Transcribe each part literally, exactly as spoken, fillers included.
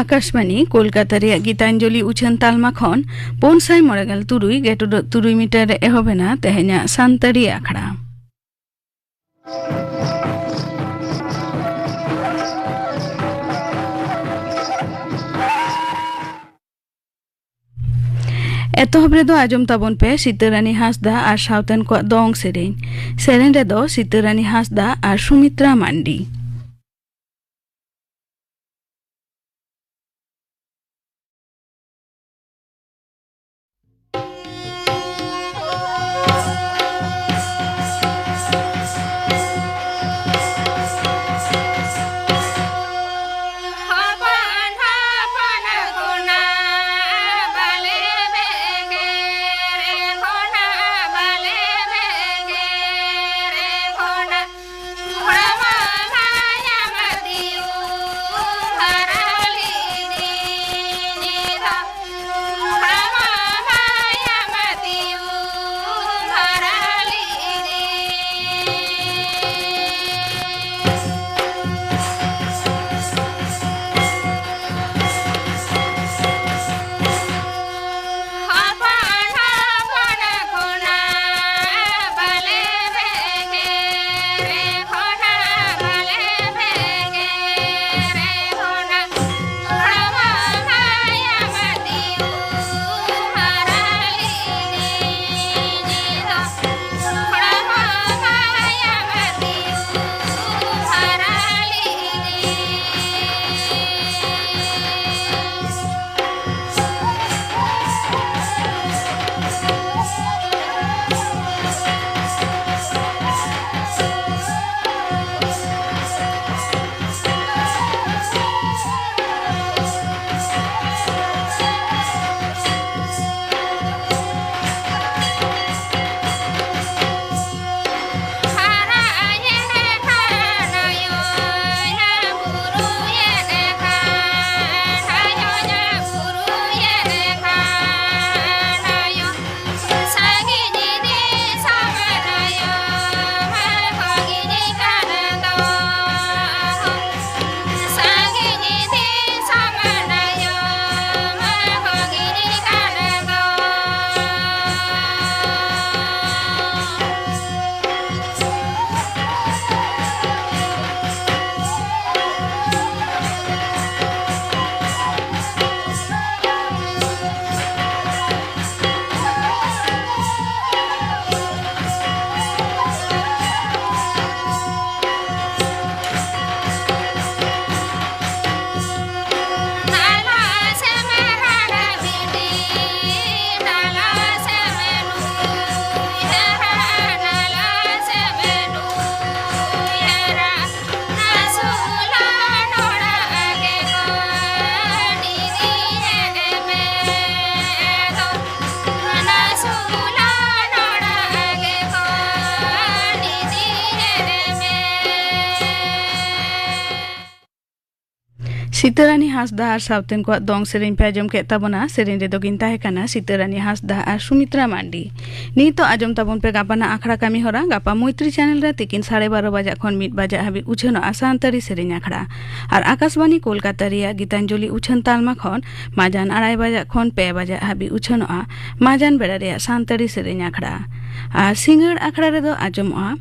ᱟᱠᱟᱥᱵᱟᱱᱤ ᱠᱳᱞᱠᱟᱛᱟ ᱨᱮᱭᱟᱜ ᱜᱤᱛᱟᱧᱡᱚᱞᱤ ᱩᱪᱷᱟᱹᱱ ᱛᱟᱞᱢᱟ ᱠᱷᱚᱱ ᱯᱩᱱ ᱥᱟᱭ ᱢᱚᱬᱮ ᱜᱮᱞ ᱛᱩᱨᱩᱭ ᱜᱮᱴᱩᱰᱟᱹᱜ ᱛᱩᱨᱩᱭ ᱢᱤᱴᱟᱨ ᱨᱮ ᱮᱦᱚᱵ ᱮᱱᱟ ᱛᱮᱦᱮᱧᱟᱜ ᱥᱟᱱᱛᱟᱲᱤ ᱟᱠᱷᱲᱟ᱾ ᱮᱛᱚᱦᱚᱵ ᱨᱮᱫᱚ ᱟᱸᱡᱚᱢ ᱛᱟᱵᱚᱱ ᱯᱮ ᱥᱤᱛᱟᱹᱨᱟᱱᱤ ᱦᱟᱸᱥᱫᱟ ᱟᱨ ᱥᱟᱶᱛᱮᱱ ᱠᱚᱣᱟᱜ ᱫᱚᱝ ᱥᱮᱨᱮᱧ᱾ ᱥᱮᱨᱮᱧ ᱨᱮᱫᱚ ᱥᱤᱛᱟᱹᱨᱟᱱᱤ ᱦᱟᱸᱥᱫᱟ ᱟᱨ ᱥᱩᱢᱤᱛᱨᱟ ᱢᱟᱱᱰᱤ᱾ ᱥᱤᱛᱟᱹᱨᱟᱱᱤ ᱦᱟᱸᱥᱫᱟ ᱟᱨ ᱥᱟᱶᱛᱮᱱ ᱠᱚᱣᱟᱜ ᱫᱚᱝ ᱥᱮᱨᱮᱧ ᱯᱮ ᱟᱸᱡᱚᱢ ᱠᱮᱫ ᱛᱟᱵᱚᱱᱟ᱾ ᱥᱮᱨᱮᱧ ᱨᱮᱫᱚ ᱠᱤᱱ ᱛᱟᱦᱮᱸ ᱠᱟᱱᱟ ᱥᱤᱛᱟᱹᱨᱟᱱᱤ ᱦᱟᱸᱥᱫᱟ ᱟᱨ ᱥᱩᱢᱤᱛᱨᱟ ᱢᱟᱱᱰᱤ᱾ ᱱᱤᱛᱚᱜ ᱟᱸᱡᱚᱢ ᱛᱟᱵᱚᱱ ᱯᱮ ᱜᱟᱯᱟᱱᱟᱜ ᱟᱠᱷᱲᱟ ᱠᱟᱹᱢᱤ ᱦᱚᱨᱟ᱾ ᱜᱟᱯᱟ ᱢᱳᱭᱛᱨᱤ ᱪᱮᱱᱮᱞ ᱨᱮ ᱛᱤᱠᱤᱱ ᱥᱟᱲᱮ ᱵᱟᱨᱚ ᱵᱟᱡᱟᱜ ᱠᱷᱚᱱ ᱢᱤᱫ ᱵᱟᱡᱟᱜ ᱦᱟᱹᱵᱤᱡ ᱩᱪᱷᱟᱹᱱᱚᱜᱼᱟ ᱥᱟᱱᱛᱟᱲᱤ ᱥᱮᱨᱮᱧ ᱟᱠᱷᱲᱟ᱾ ᱟᱨ ᱟᱠᱟᱥᱵᱟᱱᱤ ᱠᱳᱞᱠᱟᱛᱟ ᱨᱮᱭᱟᱜ ᱜᱤᱛᱟᱧᱡᱚᱞᱤ ᱩᱪᱷᱟᱹᱱ ᱛᱟᱞᱢᱟ ᱠᱷᱚᱱ ᱢᱟᱡᱟᱱ ᱟᱲᱟᱭ ᱵᱟᱡᱟᱜ ᱠᱷᱚᱱ ᱯᱮ ᱵᱟᱡᱟᱜ ᱦᱟᱹᱵᱤᱡ ᱩᱪᱷᱟᱹᱱᱚᱜᱼᱟ ᱢᱟᱡᱟᱱ ᱵᱮᱲᱟ ᱨᱮᱭᱟᱜ ᱥᱟᱱᱛᱟᱲᱤ ᱥᱮᱨᱮᱧ ᱟᱠᱷᱲᱟ᱾ ᱟᱨ ᱥᱤᱸᱜᱟᱹᱲ ᱟᱠᱷᱲᱟ ᱨᱮᱫᱚ ᱟᱸᱡᱚᱢᱚᱜᱼᱟ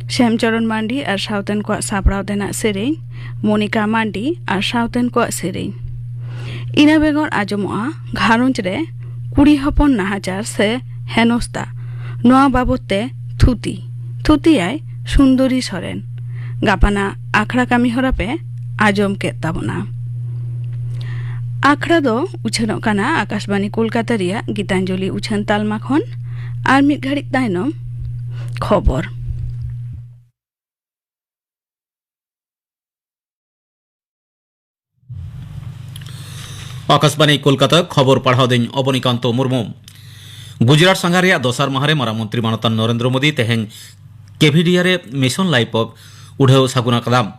ᱥᱮᱢᱪᱚᱨᱚᱱ ᱢᱟᱱᱰᱤ ᱟᱨ ᱥᱟᱶᱛᱮᱱ ᱠᱚᱣᱟᱜ ᱥᱟᱯᱲᱟᱣ ᱛᱮᱱᱟᱜ ᱥᱮᱨᱮᱧ, ᱢᱚᱱᱤᱠᱟ ᱢᱟᱱᱰᱤ ᱟᱨ ᱥᱟᱶᱛᱮᱱ ᱠᱚᱣᱟᱜ ᱥᱮᱨᱮᱧ᱾ ᱤᱱᱟᱹ ᱵᱮᱜᱚᱨ ᱟᱸᱡᱚᱢᱚᱜᱼᱟ ᱜᱷᱟᱨᱚᱸᱡᱽ ᱨᱮ ᱠᱩᱲᱤ ᱦᱚᱯᱚᱱ ᱱᱟᱦᱟᱪᱟᱨ ᱥᱮ ᱦᱮᱱᱚᱥᱛᱟ, ᱱᱚᱣᱟ ᱵᱟᱵᱚᱛ ᱛᱮ ᱛᱷᱩᱛᱤ, ᱛᱷᱩᱛᱤᱭᱟᱭ ᱥᱩᱱᱫᱚᱨᱤ ᱥᱚᱨᱮᱱ᱾ ᱜᱟᱯᱟᱱᱟᱜ ᱟᱠᱷᱲᱟ ᱠᱟᱹᱢᱤ ᱦᱚᱨᱟ ᱯᱮ ᱟᱸᱡᱚᱢ ᱠᱮᱫ ᱛᱟᱵᱚᱱᱟ᱾ ᱟᱠᱷᱲᱟ ᱫᱚ ᱩᱪᱷᱟᱹᱱᱚᱜ ᱠᱟᱱᱟ ᱟᱠᱟᱥᱵᱟᱱᱤ ᱠᱳᱞᱠᱟᱛᱟ ᱨᱮᱭᱟᱜ ᱜᱤᱛᱟᱧᱡᱚᱞᱤ ᱩᱪᱷᱟᱹᱱ ᱛᱟᱞᱢᱟ ᱠᱷᱚᱱ᱾ ᱟᱨ ᱢᱤᱫ ᱜᱷᱟᱹᱲᱤᱡ ᱛᱟᱭᱱᱚᱢ ᱠᱷᱚᱵᱚᱨ᱾ ᱟᱠᱟᱥᱵᱟᱱᱤ ᱠᱳᱞᱠᱟᱛᱟ, ᱠᱷᱚᱵᱚᱨ ᱯᱟᱲᱦᱟᱣ ᱫᱟᱹᱧ ᱚᱵᱚᱱᱤᱠᱟᱱᱛᱚ ᱢᱩᱨᱢᱩ᱾ ᱜᱩᱡᱽᱨᱟᱴ ᱥᱟᱸᱜᱷᱟᱨ ᱨᱮᱭᱟᱜ ᱫᱚᱥᱟᱨ ᱢᱟᱦᱟ ᱨᱮ ᱢᱟᱨᱟᱝ ᱢᱚᱱᱛᱨᱤ ᱢᱟᱱᱚᱛᱟᱱ ᱱᱚᱨᱮᱱᱫᱨᱚ ᱢᱳᱫᱤ ᱛᱮᱦᱮᱧ ᱠᱮᱵᱷᱤᱰᱤᱭᱟ ᱨᱮ ᱢᱤᱥᱚᱱ ᱞᱟᱭᱤᱯᱷ ᱚᱯᱷ ᱩᱰᱷᱟᱹᱣ ᱥᱟᱹᱜᱩᱱ ᱟᱠᱟᱫᱟ᱾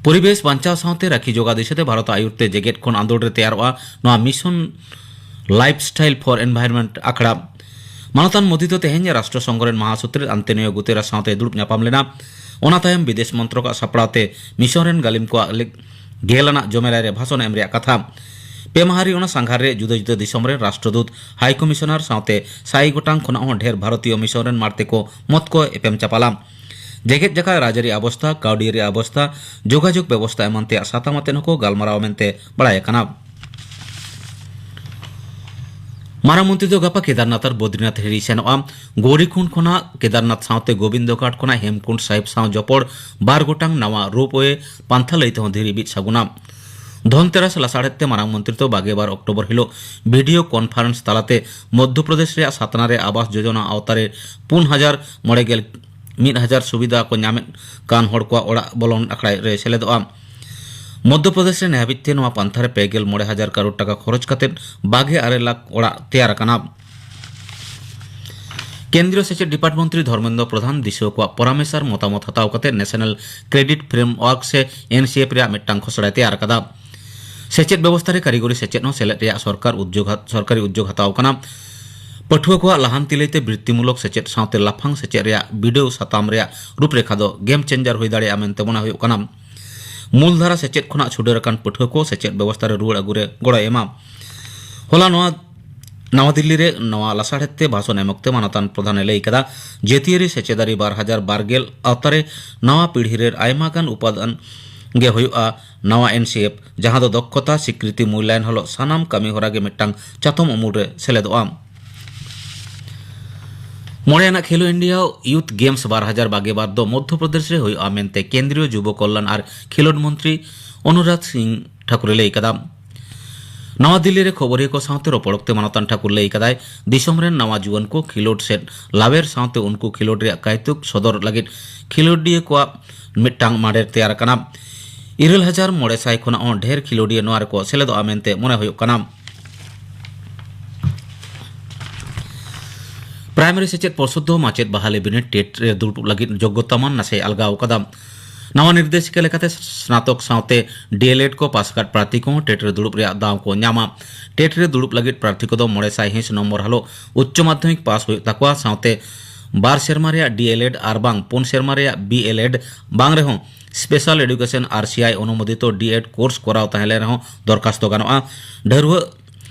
ᱯᱚᱨᱤᱵᱮᱥ ᱵᱟᱧᱪᱟᱣ ᱥᱟᱶᱛᱮ ᱨᱟᱹᱠᱷᱤ ᱡᱚᱜᱟᱣ ᱫᱤᱥᱟᱹᱛᱮ ᱵᱷᱟᱨᱚᱛ ᱟᱹᱭᱩᱨ ᱛᱮ ᱡᱮᱜᱮᱛ ᱠᱷᱚᱱ ᱟᱸᱫᱳᱲ ᱨᱮ ᱛᱮᱭᱟᱨᱚᱜᱼᱟ ᱱᱚᱣᱟ ᱢᱤᱥᱚᱱ ᱞᱟᱭᱤᱯᱷ ᱥᱴᱟᱭᱤᱞ ᱯᱷᱚᱨ ᱮᱱᱵᱷᱟᱭᱨᱱᱢᱮᱱᱴ ᱟᱠᱷᱲᱟ᱾ ᱢᱟᱱᱚᱛᱟᱱ ᱢᱳᱫᱤ ᱫᱚ ᱛᱮᱦᱮᱧ ᱨᱟᱥᱴᱨᱚ ᱥᱚᱝᱜᱷᱚ ᱨᱮᱱ ᱢᱟᱦᱟ ᱥᱚᱪᱤᱵᱽ ᱟᱱᱛᱳᱱᱤᱭᱳ ᱜᱩᱛᱮᱨᱟᱥ ᱥᱟᱶᱛᱮ ᱫᱩᱲᱩᱵ ᱧᱟᱯᱟᱢ ᱞᱮᱱᱟ᱾ ᱚᱱᱟ ᱛᱟᱭᱚᱢ ᱵᱤᱫᱮᱥ ᱢᱚᱱᱛᱨᱚᱠᱟᱜ ᱥᱟᱯᱲᱟᱣ ᱛᱮ ᱢᱤᱥᱚᱱ ᱨᱮᱱ ᱜᱟᱹᱞᱤᱢ ᱠᱚᱣᱟᱜ ᱞᱮ-, ᱜᱮᱞ ᱟᱱᱟᱜ ᱡᱚᱢᱮᱞᱟᱭ ᱨᱮ ᱵᱷᱟᱥᱚᱱ ᱮᱢ ᱨᱮᱭᱟᱜ ᱠᱟᱛᱷᱟ᱾ ᱯᱮ ᱢᱟᱦᱟ ᱨᱮ ᱚᱱᱟ ᱥᱟᱸᱜᱷᱟᱨ ᱨᱮ ᱡᱩᱫᱟᱹ ᱡᱩᱫᱟᱹ ᱫᱤᱥᱚᱢ ᱨᱮᱱ ᱨᱟᱥᱴᱨᱚᱫᱩᱛ, ᱦᱟᱭ ᱠᱚᱢᱤᱥᱚᱱᱟᱨ ᱥᱟᱶᱛᱮ ᱥᱟᱭ ᱜᱚᱴᱟᱝ ᱠᱷᱚᱱᱟᱜ ᱦᱚᱸ ᱰᱷᱮᱨ ᱵᱷᱟᱨᱚᱛᱤᱭᱚ ᱢᱤᱥᱚᱱ ᱨᱮᱱ ᱢᱟᱬᱛᱮ ᱠᱚ ᱢᱚᱛ ᱠᱚ ᱮᱯᱮᱢ ᱪᱟᱯᱟᱞᱟ᱾ ᱡᱮᱜᱮᱛ ᱡᱟᱠᱟᱛ ᱨᱟᱡᱽᱟᱹᱨᱤ ᱟᱵᱚᱥᱛᱟ, ᱠᱟᱹᱣᱰᱤᱭᱟᱹᱨᱤ ᱟᱵᱚᱥᱛᱟ, ᱡᱳᱜᱟᱡᱳᱜᱽ ᱵᱮᱵᱚᱥᱛᱟ ᱮᱢᱟᱱ ᱛᱮᱭᱟᱜ ᱥᱟᱛᱟᱢ ᱟᱛᱮ ᱦᱚᱸᱠᱚ ᱜᱟᱞᱢᱟᱨᱟᱣ ᱢᱮᱱᱛᱮ ᱵᱟᱲᱟᱭ ᱟᱠᱟᱱᱟ᱾ ᱢᱟᱨᱟᱝ ᱢᱚᱱᱛᱨᱤ ᱫᱚ ᱜᱟᱯᱟ ᱠᱮᱫᱟᱨᱱᱟᱛᱷ ᱟᱨ ᱵᱚᱫᱨᱤᱱᱟᱛᱷ ᱦᱤᱨᱤᱭ ᱥᱮᱱᱚᱜᱼᱟ᱾ ᱜᱳᱨᱤᱠᱷᱩᱱᱰ ᱠᱷᱚᱱᱟᱜ ᱠᱮᱫᱟᱨᱱᱟᱛᱷ ᱥᱟᱶᱛᱮ ᱜᱳᱵᱤᱱᱫᱚᱜᱷᱟᱴ ᱠᱷᱚᱱᱟᱜ ᱦᱮᱢᱠᱩᱱᱰ ᱥᱟᱦᱤᱵ ᱥᱟᱶ ᱡᱚᱯᱚᱲ ᱵᱟᱨ ᱜᱚᱴᱟᱝ ᱱᱟᱣᱟ ᱨᱳᱯ ᱣᱮ ᱯᱟᱱᱛᱷᱟ ᱞᱟᱹᱭ ᱛᱮᱦᱚᱸ ᱫᱷᱤᱨᱤ ᱵᱤᱫ ᱥᱟᱹᱜᱩᱱᱟ᱾ ᱫᱷᱚᱱᱛᱮᱨᱟᱥ ᱞᱟᱥᱟᱲᱦᱮᱫ ᱛᱮ ᱢᱟᱨᱟᱝ ᱢᱚᱱᱛᱨᱤ ᱫᱚ ᱵᱟᱜᱮ ᱵᱟᱨ ᱚᱠᱴᱳᱵᱚᱨ ᱦᱤᱞᱳᱜ ᱵᱷᱤᱰᱤᱭᱳ ᱠᱚᱱᱯᱷᱟᱨᱮᱱᱥ ᱛᱟᱞᱟᱛᱮ ᱢᱚᱫᱽᱫᱷᱚ ᱯᱨᱚᱫᱮᱥ ᱨᱮᱭᱟᱜ ᱥᱟᱛᱱᱟ ᱨᱮ ᱟᱵᱟᱥ ᱡᱳᱡᱚᱱᱟ ᱟᱣᱛᱟ ᱨᱮ ᱯᱩᱱ ᱦᱟᱡᱟᱨ ᱢᱚᱬᱮ ᱜᱮᱞ ᱢᱤᱫ ᱦᱟᱡᱟᱨ ᱥᱩᱵᱤᱫᱷᱟ ᱠᱚ ᱧᱟᱢᱮᱫ ᱠᱟᱱ ᱦᱚᱲ ᱠᱚᱣᱟᱜ ᱚᱲᱟᱜ ᱵᱚᱞᱚᱱ ᱟᱠᱷᱲᱟ ᱨᱮ ᱥᱮᱞᱮᱫᱚᱜᱼᱟ᱾ ᱢᱚᱫᱽᱫᱷᱚ ᱯᱨᱚᱫᱮᱥ ᱨᱮ ᱱᱮ ᱦᱟᱹᱵᱤᱡ ᱛᱮ ᱱᱚᱣᱟ ᱯᱟᱱᱛᱷᱟ ᱨᱮ ᱯᱮ ᱜᱮᱞ ᱢᱚᱬᱮ ᱦᱟᱡᱟᱨ ᱠᱟᱨᱳᱲ ᱴᱟᱠᱟ ᱠᱷᱚᱨᱚᱪ ᱠᱟᱛᱮ ᱵᱟᱜᱮ ᱟᱨᱮ ᱞᱟᱠᱷ ᱚᱲᱟᱜ ᱛᱮᱭᱟᱨ ᱟᱠᱟᱱᱟ᱾ ᱠᱮᱱᱫᱨᱤᱭᱚ ᱥᱮᱪᱮᱫ ᱰᱤᱯᱟᱨᱴ ᱢᱚᱱᱛᱨᱤ ᱫᱷᱚᱨᱢᱮᱱᱫᱨᱚ ᱯᱨᱚᱫᱷᱟᱱ ᱫᱤᱥᱩᱣᱟᱹ ᱠᱚᱣᱟᱜ ᱯᱚᱨᱟᱢᱮᱥ ᱟᱨ ᱢᱚᱛᱟᱢᱚᱛ ᱦᱟᱛᱟᱣ ᱠᱟᱛᱮ ᱱᱮᱥᱱᱟᱞ ᱠᱨᱮᱰᱤᱴ ᱯᱷᱨᱮᱢᱣᱟᱨᱠ ᱥᱮ ᱮᱱ ᱥᱤ ᱮᱯᱷ ᱨᱮᱭᱟᱜ ᱢᱤᱫᱴᱟᱝ ᱠᱷᱚᱥᱲᱟᱭ ᱛᱮᱭᱟᱨ ᱟᱠᱟᱫᱟ᱾ ᱥᱮᱪᱮᱫ ᱵᱮᱵᱚᱥᱛᱷᱟ ᱨᱮ ᱠᱟᱹᱨᱤᱜᱚᱨᱤ ᱥᱮᱪᱮᱫ ᱦᱚᱸ ᱥᱮᱞᱮᱫ ᱨᱮᱭᱟᱜ ᱥᱚᱨᱠᱟᱨ ᱩᱫᱽᱭᱳᱜᱽ ᱦᱟ-, ᱥᱚᱨᱠᱟᱨᱤ ᱩᱫᱽᱭᱳᱜᱽ ᱦᱟᱛᱟᱣ ᱠᱟᱱᱟ᱾ ᱯᱟᱹᱴᱷᱩᱣᱟᱹ ᱠᱚᱣᱟᱜ ᱞᱟᱦᱟᱱᱛᱤ ᱞᱟᱹᱭᱛᱮ ᱵᱨᱤᱛᱛᱤᱢᱩᱞᱚᱠ ᱥᱮᱪᱮᱫ ᱥᱟᱶᱛᱮ ᱞᱟᱯᱷᱟᱝ ᱥᱮᱪᱮᱫ ᱨᱮᱭᱟᱜ ᱵᱤᱰᱟᱹᱣ ᱥᱟᱛᱟᱢ ᱨᱮᱭᱟᱜ ᱨᱩᱯᱨᱮᱠᱷᱟ ᱫᱚ game changer ᱦᱩᱭ ᱫᱟᱲᱮᱭᱟᱜᱼᱟ ᱢᱮᱱᱛᱮ ᱢᱚᱱᱮ ᱦᱩᱭᱩᱜ ᱠᱟᱱᱟ᱾ ᱢᱩᱞ ᱫᱷᱟᱨᱟ ᱥᱮᱪᱮᱫ ᱠᱷᱚᱱᱟᱜ ᱪᱷᱩᱰᱟᱹᱨ ᱟᱠᱟᱱ ᱯᱟᱹᱴᱷᱩᱣᱟᱹ ᱠᱚ ᱥᱮᱪᱮᱫ ᱵᱮᱵᱚᱥᱛᱷᱟ ᱨᱮ ᱨᱩᱣᱟᱹᱲ ᱟᱹᱜᱩ ᱨᱮ ᱜᱚᱲᱚᱭ ᱮᱢᱟ᱾ ᱦᱚᱞᱟ ᱱᱚᱣᱟ ᱱᱟᱣᱟ ᱫᱤᱞᱞᱤ ᱨᱮ ᱱᱚᱣᱟ ᱞᱟᱥᱟᱲᱦᱮᱫ ᱛᱮ ᱵᱷᱟᱥᱚᱱ ᱮᱢ ᱚᱠᱛᱮ ᱢᱟᱱᱚᱛᱟᱱ ᱯᱨᱚᱫᱷᱟᱱ ᱮ ᱞᱟᱹᱭ ᱠᱟᱫᱟ, ᱡᱟᱹᱛᱤᱭᱟᱹᱨᱤ ᱥᱮᱪᱮᱫᱟᱹᱨᱤ ᱵᱟᱨ ᱦᱟᱡᱟᱨ ᱵᱟᱨ ᱜᱮᱞ ᱟᱣᱛᱟᱨᱮ ᱱᱟᱣᱟ ᱯᱤᱲᱦᱤ ᱨᱮ ᱟᱭᱢᱟ ᱜᱟᱱ ᱩᱯᱟᱫᱟᱱ ᱜᱮ ᱦᱩᱭᱩᱜᱼᱟ ᱱᱟᱣᱟ ᱮᱱ ᱥᱤ ᱮᱯᱷ, ᱡᱟᱦᱟᱸ ᱫᱚ ᱫᱚᱠᱷᱚᱛᱟ ᱥᱤᱠᱨᱤᱛᱤ ᱢᱩᱞᱭᱟᱭᱚᱱ ᱦᱚᱞᱚᱜ ᱥᱟᱱᱟᱢ ᱠᱟᱹᱢᱤ ᱦᱚᱨᱟ ᱜᱮ ᱢᱤᱫᱴᱟᱝ ᱪᱟᱛᱚᱢ ᱩᱢᱩᱞ ᱨᱮ ᱥᱮᱞᱮᱫᱚᱜᱼᱟ᱾ ᱢᱚᱬᱮ ᱟᱱᱟᱜ ᱠᱷᱮᱞᱳ ᱤᱱᱰᱤᱭᱟ ᱭᱩᱛᱷ ᱜᱮᱢᱥ ᱵᱟᱨ ᱦᱟᱡᱟᱨ ᱵᱟᱜᱮ ᱵᱟᱨ ᱫᱚ ᱢᱚᱫᱽᱫᱷᱚ ᱯᱨᱚᱫᱮᱥ ᱨᱮ ᱦᱩᱭᱩᱜᱼᱟ ᱢᱮᱱᱛᱮ ᱠᱮᱱᱫᱨᱤᱭᱚ ᱡᱩᱵᱚ ᱠᱚᱞᱞᱟᱱ ᱟᱨ ᱠᱷᱮᱞᱳᱰ ᱢᱚᱱᱛᱨᱤ ᱚᱱᱩᱨᱟᱫᱷ ᱥᱤᱝ ᱴᱷᱟᱠᱩᱨᱮ ᱞᱟᱹᱭ ᱠᱟᱫᱟ᱾ ᱱᱟᱣᱟ ᱫᱤᱞᱞᱤ ᱨᱮ ᱠᱷᱚᱵᱚᱨᱤᱭᱟᱹ ᱠᱚ ᱥᱟᱶᱛᱮ ᱨᱚᱯᱚᱲ ᱚᱠᱛᱮ ᱢᱟᱱᱚᱛᱟᱱ ᱴᱷᱟᱠᱩᱨ ᱞᱟᱹᱭ ᱠᱟᱫᱟᱭ, ᱫᱤᱥᱚᱢ ᱨᱮᱱ ᱱᱟᱣᱟ ᱡᱩᱣᱟᱹᱱ ᱠᱚ ᱠᱷᱮᱞᱳᱰ ᱥᱮᱫ ᱞᱟᱣᱮᱨ ᱥᱟᱶᱛᱮ ᱩᱱᱠᱩ ᱠᱷᱮᱞᱳᱰ ᱨᱮᱭᱟᱜ ᱠᱟᱭᱛᱩᱠ ᱥᱚᱫᱚᱨ ᱞᱟᱹᱜᱤᱫ ᱠᱷᱮᱞᱳᱰᱤᱭᱟᱹ ᱠᱚᱣᱟᱜ ᱢᱤᱫᱴᱟᱝ ᱢᱟᱰᱮᱨ ᱛᱮᱭᱟᱨ ᱟᱠᱟᱱᱟ᱾ ᱤᱨᱟᱹᱞ ᱦᱟᱡᱟᱨ ᱢᱚᱬᱮ ᱥᱟᱭ ᱠᱷᱚᱱᱟᱜ ᱦᱚᱸ ᱰᱷᱮᱨ ᱠᱷᱮᱞᱳᱰᱤᱭᱟᱹ ᱱᱚᱣᱟ ᱨᱮᱠᱚ ᱥᱮᱞᱮᱫᱚᱜᱼᱟ ᱢᱮᱱᱛᱮ ᱢᱚᱱᱮ ᱦᱩᱭᱩᱜ ᱠᱟᱱᱟ᱾ ᱯᱨᱟᱭᱢᱟᱨᱤ ᱥᱮᱪᱮᱫ ᱯᱚᱨᱥᱚᱫ ᱫᱚ ᱢᱟᱪᱮᱫ ᱵᱟᱦᱟᱞᱤ ᱵᱤᱱᱤᱰ ᱴᱮᱴ ᱨᱮ ᱫᱩᱲᱩᱵ ᱞᱟᱹᱜᱤᱫ ᱡᱳᱜᱽᱜᱚᱛᱟ ᱢᱟᱱ ᱱᱟᱥᱮ ᱟᱞᱜᱟᱣ ᱠᱟᱫᱟ᱾ ᱱᱟᱣᱟ ᱱᱤᱨᱫᱮᱥᱤᱠᱟ ᱞᱮᱠᱟᱛᱮ ᱥᱱᱟᱛᱚᱠ ᱥᱟᱶᱛᱮ ᱰᱤ ᱮᱞ ᱮᱰ ᱠᱚ ᱯᱟᱥ ᱟᱠᱟᱫ ᱯᱨᱟᱨᱛᱷᱤ ᱠᱚᱦᱚᱸ ᱴᱮᱴ ᱨᱮ ᱫᱩᱲᱩᱵ ᱨᱮᱭᱟᱜ ᱫᱟᱣ ᱠᱚ ᱧᱟᱢᱟ᱾ ᱴᱮᱴ ᱨᱮ ᱫᱩᱲᱩᱵ ᱞᱟᱹᱜᱤᱫ ᱯᱨᱟᱨᱛᱷᱤ ᱠᱚᱫᱚ ᱢᱚᱬᱮ ᱥᱟᱭ ᱦᱤᱸᱥ ᱱᱚᱢᱵᱚᱨ ᱦᱟᱞᱚᱜ ᱩᱪᱪᱚ ᱢᱟᱫᱽᱫᱷᱚᱢᱤᱠ ᱯᱟᱥ ᱦᱩᱭᱩᱜ ᱛᱟᱠᱚᱣᱟ, ᱥᱟᱶᱛᱮ ᱵᱟᱨ ᱥᱮᱨᱢᱟ ᱨᱮᱭᱟᱜ ᱰᱤ ᱮᱞ ᱮᱰ ᱟᱨ ᱵᱟᱝ ᱯᱩᱱ ᱥᱮᱨᱢᱟ ᱨᱮᱭᱟᱜ ᱵᱤ ᱮᱞ ᱮᱰ ᱵᱟᱝ ᱨᱮᱦᱚᱸ special education R C I ᱚᱱᱩᱢᱳᱫᱤᱛᱚ ᱰᱤ ᱮᱰ ᱠᱳᱨᱥ ᱠᱚᱨᱟᱣ ᱛᱟᱦᱮᱸ ᱞᱮᱱ ᱨᱮᱦᱚᱸ ᱫᱚᱨᱠᱷᱟᱥᱛᱚ ᱜᱟᱱᱚᱜᱼᱟ᱾ ᱰᱷᱟᱹᱨᱣᱟᱹᱜ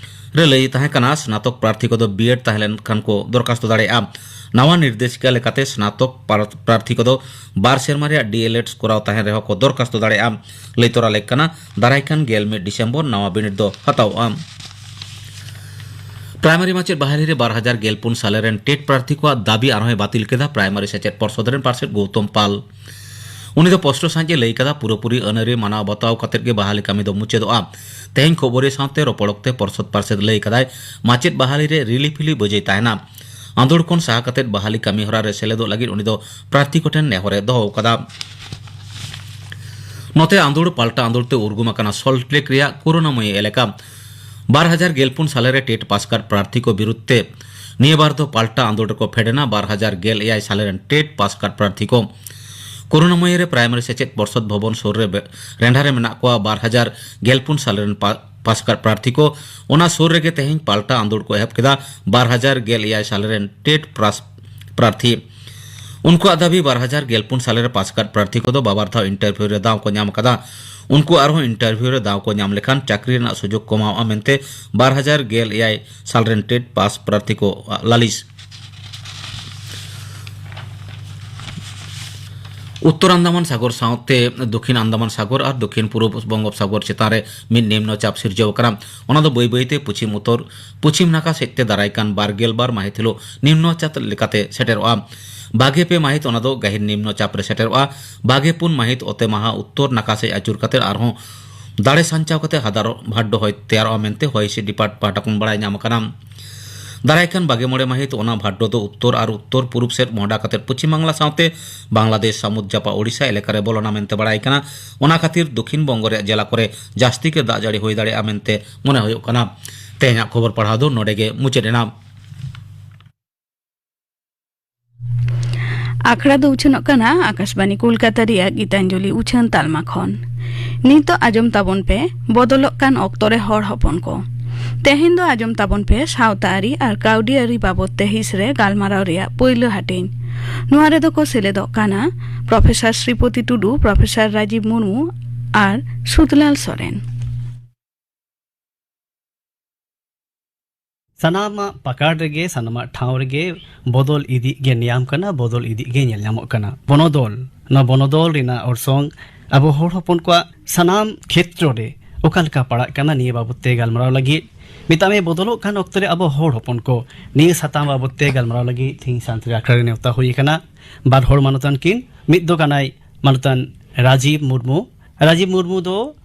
ᱨᱮ ᱞᱟᱹᱭ ᱛᱟᱦᱮᱸ ᱠᱟᱱᱟ, ᱥᱱᱟᱛᱚᱠ ᱯᱨᱟᱨᱛᱷᱤ ᱠᱚᱫᱚ ᱵᱤ ᱮᱰ ᱛᱟᱦᱮᱸ ᱞᱮᱱᱠᱷᱟᱱ ᱠᱚ ᱫᱚᱨᱠᱷᱟᱥᱛᱚ ᱫᱟᱲᱮᱭᱟᱜᱼᱟ᱾ ᱱᱟᱣᱟ ᱱᱤᱨᱫᱮᱥᱤᱠᱟ ᱞᱮᱠᱟᱛᱮ ᱥᱱᱟᱛᱚᱠ ᱯᱟᱨ-, ᱯᱨᱟᱨᱛᱷᱤ ᱠᱚᱫᱚ ᱵᱟᱨ ᱥᱮᱨᱢᱟ ᱨᱮᱭᱟᱜ ᱰᱤ ᱮᱞ ᱮᱰ ᱠᱚᱨᱟᱣ ᱛᱟᱦᱮᱸᱱ ᱨᱮᱦᱚᱸ ᱠᱚ ᱫᱚᱨᱠᱷᱟᱥᱛᱚ ᱫᱟᱲᱮᱭᱟᱜᱼᱟ᱾ ᱞᱟᱹᱭ ᱛᱚᱨᱟ ᱞᱮᱠ ᱠᱟᱱᱟ, ᱫᱟᱨᱟᱭ ᱠᱟᱱ ᱜᱮᱞ ᱢᱤᱫ ᱰᱤᱥᱮᱢᱵᱚᱨ ᱱᱟᱣᱟ ᱵᱤᱱᱤᱰ ᱫᱚ ᱦᱟᱛᱟᱣᱚᱜᱼᱟ᱾ ᱯᱨᱟᱭᱢᱟᱨᱤ ᱢᱟᱪᱮᱫ ᱵᱟᱦᱟᱞᱤ ᱨᱮ ᱵᱟᱨ ᱦᱟᱡᱟᱨ ᱜᱮᱞ ᱯᱩᱱ ᱥᱟᱞᱮ ᱨᱮᱱ ᱴᱮᱴ ᱯᱨᱟᱨᱛᱷᱤ ᱠᱚᱣᱟᱜ ᱫᱟᱹᱵᱤ ᱟᱨᱦᱚᱸᱭ ᱵᱟᱹᱛᱤᱞ ᱠᱮᱫᱟ ᱯᱨᱟᱭᱢᱟᱨᱤ ᱥᱮᱪᱮᱫ ᱯᱚᱨᱥᱚᱫ ᱨᱮᱱ ᱯᱟᱨᱥᱮᱛ ᱜᱳᱣᱛᱚᱢ ᱯᱟᱞ᱾ ᱩᱱᱤ ᱫᱚ ᱯᱚᱥᱴᱚ ᱥᱟᱸᱦᱤᱡ ᱮ ᱞᱟᱹᱭ ᱠᱟᱫᱟ, ᱯᱩᱨᱟᱹᱯᱩᱨᱤ ᱟᱹᱱ ᱟᱹᱨᱤ ᱢᱟᱱᱟᱣ ᱵᱟᱛᱟᱣ ᱠᱟᱛᱮᱫ ᱜᱮ ᱵᱟᱦᱟᱞᱤ ᱠᱟᱹᱢᱤ ᱫᱚ ᱢᱩᱪᱟᱹᱫᱚᱜᱼᱟ᱾ ᱛᱮᱦᱮᱧ ᱠᱷᱚᱵᱚᱨᱤᱭᱟᱹ ᱥᱟᱶᱛᱮ ᱨᱚᱯᱚᱲ ᱚᱠᱛᱮ ᱯᱚᱨᱥᱚᱫ ᱯᱟᱨᱥᱮᱛ ᱞᱟᱹᱭ ᱠᱟᱫᱟᱭ, ᱢᱟᱪᱮᱫ ᱵᱟᱦᱟᱞᱤ ᱨᱮ ᱨᱤᱞᱤᱯᱷᱤᱞᱤ ᱵᱟᱹᱡᱟᱹᱭ ᱛᱟᱦᱮᱱᱟ᱾ ᱟᱸᱫᱳᱲ ᱠᱷᱚᱱ ᱥᱟᱦᱟ ᱠᱟᱛᱮᱫ ᱵᱟᱦᱟᱞᱤ ᱠᱟᱹᱢᱤ ᱦᱚᱨᱟ ᱨᱮ ᱥᱮᱞᱮᱫᱚᱜ ᱞᱟᱹᱜᱤᱫ ᱩᱱᱤ ᱫᱚ ᱯᱨᱟᱨᱛᱷᱤ ᱠᱚᱴᱷᱮᱱ ᱱᱮᱦᱚᱨ ᱮ ᱫᱚᱦᱚ ᱟᱠᱟᱫᱟ᱾ ᱱᱚᱛᱮ ᱟᱸᱫᱳᱲ ᱯᱟᱞᱴᱟ ᱟᱸᱫᱳᱲ ᱛᱮ ᱩᱨᱜᱩᱢ ᱟᱠᱟᱱᱟ ᱥᱚᱞᱴ ᱞᱮᱠ ᱨᱮᱭᱟᱜ ᱠᱳᱨᱳᱱᱟᱢᱚᱭᱤ ᱮᱞᱟᱠᱟ᱾ ᱵᱟᱨ ᱦᱟᱡᱟᱨ ᱜᱮᱞ ᱯᱩᱱ ᱥᱟᱞᱮ ᱨᱮ ᱴᱮᱴ ᱯᱟᱥ ᱠᱟᱫ ᱯᱨᱟᱨᱛᱷᱤ ᱠᱚ ᱵᱤᱨᱩᱫᱷ ᱛᱮ ᱱᱤᱭᱟᱹ ᱵᱟᱨ ᱫᱚ ᱯᱟᱞᱴᱟ ᱟᱸᱫᱳᱲ ᱨᱮᱠᱚ ᱯᱷᱮᱰ ᱮᱱᱟ ᱵᱟᱨ ᱦᱟᱡᱟᱨ ᱜᱮᱞ ᱮᱭᱟᱭ ᱥᱟᱞᱮ ᱨᱮᱱ ᱴᱮᱴ ᱯᱟᱥ ᱠᱟᱫ ᱯᱨᱟᱨᱛᱷᱤ ᱠᱚ᱾ ᱠᱚᱨᱩᱱᱟᱢᱚᱭᱤ ᱨᱮ ᱯᱨᱟᱭᱢᱟᱨᱤ ᱥᱮᱪᱮᱫ ᱯᱚᱨᱥᱚᱫ ᱵᱷᱚᱵᱚᱱ ᱥᱩᱨ ᱨᱮ ᱵᱮ-, ᱨᱮᱸᱰᱷᱟ ᱨᱮ ᱢᱮᱱᱟᱜ ᱠᱚᱣᱟ ᱵᱟᱨ ᱦᱟᱡᱟᱨ ᱜᱮᱞ ᱯᱩᱱ ᱥᱟᱞ ᱨᱮᱱ ᱯᱟ-, ᱯᱟᱥ ᱟᱠᱟᱫ ᱯᱨᱟᱨᱛᱷᱤ ᱠᱚ᱾ ᱚᱱᱟ ᱥᱩᱨ ᱨᱮᱜᱮ ᱛᱮᱦᱮᱧ ᱯᱟᱞᱴᱟ ᱟᱸᱫᱳᱲ ᱠᱚ ᱮᱦᱚᱵ ᱠᱮᱫᱟ ᱵᱟᱨ ᱦᱟᱡᱟᱨ ᱜᱮᱞ ᱮᱭᱟᱭ ᱥᱟᱞ ᱨᱮᱱ ᱴᱮᱴ ᱯᱨᱟᱥ-, ᱯᱨᱟᱨᱛᱷᱤ᱾ ᱩᱱᱠᱩᱣᱟᱜ ᱫᱟᱹᱵᱤ, ᱵᱟᱨ ᱦᱟᱡᱟᱨ ᱜᱮᱞ ᱯᱩᱱ ᱥᱟᱞ ᱨᱮ ᱯᱟᱥ ᱟᱠᱟᱫ ᱯᱨᱟᱨᱛᱷᱤ ᱠᱚᱫᱚ ᱵᱟᱵᱟᱨ ᱫᱷᱟᱣ ᱤᱱᱴᱟᱨᱵᱷᱤᱭᱩ ᱨᱮ ᱫᱟᱣ ᱠᱚ ᱧᱟᱢ ᱟᱠᱟᱫᱟ᱾ ᱩᱱᱠᱩ ᱟᱨᱦᱚᱸ ᱤᱱᱴᱟᱨᱵᱷᱤᱭᱩ ᱨᱮ ᱫᱟᱣ ᱠᱚ ᱧᱟᱢ ᱞᱮᱠᱷᱟᱱ ᱪᱟᱹᱠᱨᱤ ᱨᱮᱱᱟᱜ ᱥᱩᱡᱳᱜᱽ ᱠᱚ ᱮᱢᱟᱣᱟᱜᱼᱟ ᱢᱮᱱᱛᱮ ᱵᱟᱨ ᱦᱟᱡᱟᱨ ᱜᱮᱞ ᱮᱭᱟᱭ ᱥᱟᱞ ᱨᱮᱱ ᱴᱮᱴ ᱯᱟᱥ ᱯᱨᱟᱨᱛᱷᱤ ᱠᱚᱣᱟᱜ ᱞᱟᱹᱞᱤᱥ᱾ ᱩᱛᱛᱚᱨ ᱟᱱᱫᱟᱢᱟᱱ ᱥᱟᱜᱚᱨ ᱥᱟᱶᱛᱮ ᱫᱚᱠᱷᱤᱱ ᱟᱱᱫᱟᱢᱟᱱ ᱥᱟᱜᱚᱨ ᱟᱨ ᱫᱚᱠᱷᱤᱱ ᱯᱩᱨᱩᱵ ᱵᱚᱝᱜᱳᱯ ᱥᱟᱜᱚᱨ ᱪᱮᱛᱟᱱ ᱨᱮ ᱢᱤᱫ ᱱᱤᱢᱱᱚ ᱪᱟᱯ ᱥᱤᱨᱡᱟᱹᱣ ᱟᱠᱟᱱᱟ᱾ ᱚᱱᱟ ᱫᱚ ᱵᱟᱹᱭ ᱵᱟᱹᱭ ᱛᱮ ᱯᱚᱪᱷᱤᱢ ᱩᱛᱛᱚᱨ ᱯᱚᱪᱷᱤᱢ ᱱᱟᱠᱷᱟ ᱥᱮᱫ ᱛᱮ ᱫᱟᱨᱟᱭ ᱠᱟᱱ ᱵᱟᱨ ᱜᱮᱞ ᱵᱟᱨ ᱢᱟᱹᱦᱤᱛ ᱦᱤᱞᱳᱜ ᱱᱤᱢᱱᱚ ᱪᱟᱯ ᱞᱮᱠᱟᱛᱮ ᱥᱮᱴᱮᱨᱚᱜᱼᱟ᱾ ᱵᱟᱜᱮ ᱯᱮ ᱢᱟᱹᱦᱤᱛ ᱚᱱᱟ ᱫᱚ ᱜᱟᱹᱦᱤᱨ ᱱᱤᱢᱱᱚ ᱪᱟᱯ ᱨᱮ ᱥᱮᱴᱮᱨᱚᱜᱼᱟ᱾ ᱵᱟᱜᱮ ᱯᱩᱱ ᱢᱟᱹᱦᱤᱛ ᱚᱛᱮ ᱢᱟᱦᱟ ᱩᱛᱛᱚᱨ ᱱᱟᱠᱷᱟ ᱥᱮᱫ ᱟᱹᱪᱩᱨ ᱠᱟᱛᱮ ᱟᱨᱦᱚᱸ ᱫᱟᱲᱮ ᱥᱟᱧᱪᱟᱣ ᱠᱟᱛᱮ ᱦᱟᱫᱟᱨ ᱵᱷᱟᱰᱰᱚ ᱦᱚᱭ ᱛᱮᱭᱟᱨᱚᱜᱼᱟ ᱢᱮᱱᱛᱮ ᱦᱚᱭ ᱦᱤᱸᱥᱤᱫ ᱰᱤᱯᱟᱨᱴ ᱯᱟᱦᱴᱟ ᱠᱷᱚᱱ ᱵᱟᱲᱟᱭ ᱧᱟᱢ ᱟᱠᱟᱱᱟ᱾ ᱫᱟᱨᱟᱭ ᱠᱟᱱ ᱵᱟᱜᱮ ᱢᱚᱬᱮ ᱢᱟᱹᱦᱤᱛ ᱚᱱᱟ ᱵᱷᱟᱰᱰᱚ ᱫᱚ ᱩᱛᱛᱚᱨ ᱟᱨ ᱩᱛᱛᱚᱨ ᱯᱩᱨᱩᱵ ᱥᱮᱫ ᱢᱚᱦᱰᱟ ᱠᱟᱛᱮ ᱯᱚᱪᱷᱤᱢ ᱵᱟᱝᱞᱟ ᱥᱟᱶᱛᱮ ᱵᱟᱝᱞᱟᱫᱮᱥ ᱥᱟᱹᱢᱩᱫ ᱡᱟᱯᱟᱜ ᱳᱰᱤᱥᱟ ᱮᱞᱟᱠᱟ ᱨᱮ ᱵᱚᱞᱚᱱᱟ ᱢᱮᱱᱛᱮ ᱵᱟᱲᱟᱭ ᱠᱟᱱᱟ᱾ ᱚᱱᱟ ᱠᱷᱟᱹᱛᱤᱨ ᱫᱚᱠᱷᱤᱱ ᱵᱚᱝᱜᱚ ᱨᱮᱭᱟᱜ ᱡᱮᱞᱟ ᱠᱚᱨᱮ ᱡᱟᱹᱥᱛᱤ ᱜᱮ ᱫᱟᱜ ᱡᱟᱹᱲᱤ ᱦᱩᱭ ᱫᱟᱲᱮᱭᱟᱜᱼᱟ ᱢᱮᱱᱛᱮ ᱢᱚᱱᱮ ᱦᱩᱭᱩᱜ ᱠᱟᱱᱟ᱾ ᱛᱮᱦᱮᱧᱟᱜ ᱠᱷᱚᱵᱚᱨ ᱯᱟᱲᱦᱟᱣ ᱫᱚ ᱱᱚᱰᱮ ᱜᱮ ᱢᱩᱪᱟᱹᱫ ᱮᱱᱟ᱾ ᱟᱠᱷᱲᱟ ᱫᱚ ᱩᱪᱷᱟᱹᱱᱚᱜ ᱠᱟᱱᱟ ᱟᱠᱟᱥᱵᱟᱱᱤ ᱠᱳᱞᱠᱟᱛᱟ ᱨᱮᱭᱟᱜ ᱜᱤᱛᱟᱧᱡᱚᱞᱤ ᱩᱪᱷᱟᱹᱱ ᱛᱟᱞᱢᱟ ᱠᱷᱚᱱ᱾ ᱱᱤᱛᱚᱜ ᱟᱸᱡᱚᱢ ᱛᱟᱵᱚᱱ ᱯᱮ ᱵᱚᱫᱚᱞᱚᱜ ᱠᱟᱱ ᱚᱠᱛᱚ ᱨᱮ ᱦᱚᱲ ᱦᱚᱯᱚᱱ ᱠᱚ᱾ ᱛᱮᱦᱮᱧ ᱫᱚ ᱟᱸᱡᱚᱢ ᱛᱟᱵᱚᱱ ᱯᱮ ᱥᱟᱶᱛᱟ ᱟᱹᱨᱤ ᱟᱨ ᱠᱟᱹᱣᱰᱤ ᱟᱹᱨᱤ ᱵᱟᱵᱚᱫ ᱛᱮ ᱦᱤᱸᱥ ᱨᱮ ᱜᱟᱞᱢᱟᱨᱟᱣ ᱨᱮᱭᱟᱜ ᱯᱩᱭᱞᱩ ᱦᱟᱹᱴᱤᱧ᱾ ᱱᱚᱣᱟ ᱨᱮᱫᱚ ᱠᱚ ᱥᱮᱞᱮᱫᱚᱜ ᱠᱟᱱᱟ ᱯᱨᱚᱯᱷᱮᱥᱚᱨ ᱥᱨᱤᱯᱚᱛᱤ ᱴᱩᱰᱩ, ᱯᱨᱚᱯᱷᱮᱥᱚᱨ ᱨᱟᱡᱤᱵ ᱢᱩᱨᱢᱩ ᱟᱨ ᱥᱩᱫᱷᱞᱟᱞ ᱥᱚᱨᱮᱱ᱾ ᱥᱟᱱᱟᱢᱟᱜ ᱯᱟᱠᱟᱲ ᱨᱮᱜᱮ, ᱥᱟᱱᱟᱢᱟᱜ ᱴᱷᱟᱶ ᱨᱮᱜᱮ ᱵᱚᱫᱚᱞ ᱤᱫᱤᱜ ᱜᱮ ᱧᱮᱧᱟᱢ ᱠᱟᱱᱟ, ᱵᱚᱫᱚᱞ ᱤᱫᱤᱜ ᱜᱮ ᱧᱮᱞ ᱧᱟᱢᱚᱜ ᱠᱟᱱᱟ᱾ ᱵᱚᱱᱚᱫᱚᱞ, ᱱᱚᱣᱟ ᱵᱚᱱᱚᱫᱚᱞ ᱨᱮᱱᱟᱜ ᱚᱨᱥᱚᱝ ᱟᱵᱚ ᱦᱚᱲ ᱦᱚᱯᱚᱱ ᱠᱚᱣᱟᱜ ᱥᱟᱱᱟᱢ ᱠᱷᱮᱛᱨᱚ ᱨᱮ ᱚᱠᱟ ᱞᱮᱠᱟ ᱯᱟᱲᱟᱜ ᱠᱟᱱᱟ, ᱱᱤᱭᱟᱹ ᱵᱟᱵᱚᱛ ᱛᱮ ᱜᱟᱞᱢᱟᱨᱟᱣ ᱞᱟᱹᱜᱤᱫ, ᱢᱮᱛᱟᱜ ᱢᱮ, ᱵᱚᱫᱚᱞᱚᱜ ᱠᱟᱱ ᱚᱠᱛᱚ ᱨᱮ ᱟᱵᱚ ᱦᱚᱲ ᱦᱚᱯᱚᱱ ᱠᱚ, ᱱᱤᱭᱟᱹ ᱥᱟᱛᱟᱢ ᱵᱟᱵᱚᱛ ᱛᱮ ᱜᱟᱞᱢᱟᱨᱟᱣ ᱞᱟᱹᱜᱤᱫ ᱛᱮᱦᱮᱧ ᱥᱟᱱᱛᱟᱲᱤ ᱟᱠᱷᱲᱟ ᱨᱮ ᱱᱮᱣᱛᱟ ᱦᱩᱭ ᱟᱠᱟᱱᱟ ᱵᱟᱨ ᱦᱚᱲ ᱢᱟᱱᱚᱛᱟᱱ ᱠᱤᱱ᱾ ᱢᱤᱫ ᱫᱚ ᱠᱟᱱᱟᱭ ᱢᱟᱱᱚᱛᱟᱱ ᱨᱟᱡᱤᱵ ᱢᱩᱨᱢᱩ᱾ ᱨᱟᱡᱤᱵ ᱢᱩᱨᱢᱩ ᱫᱚ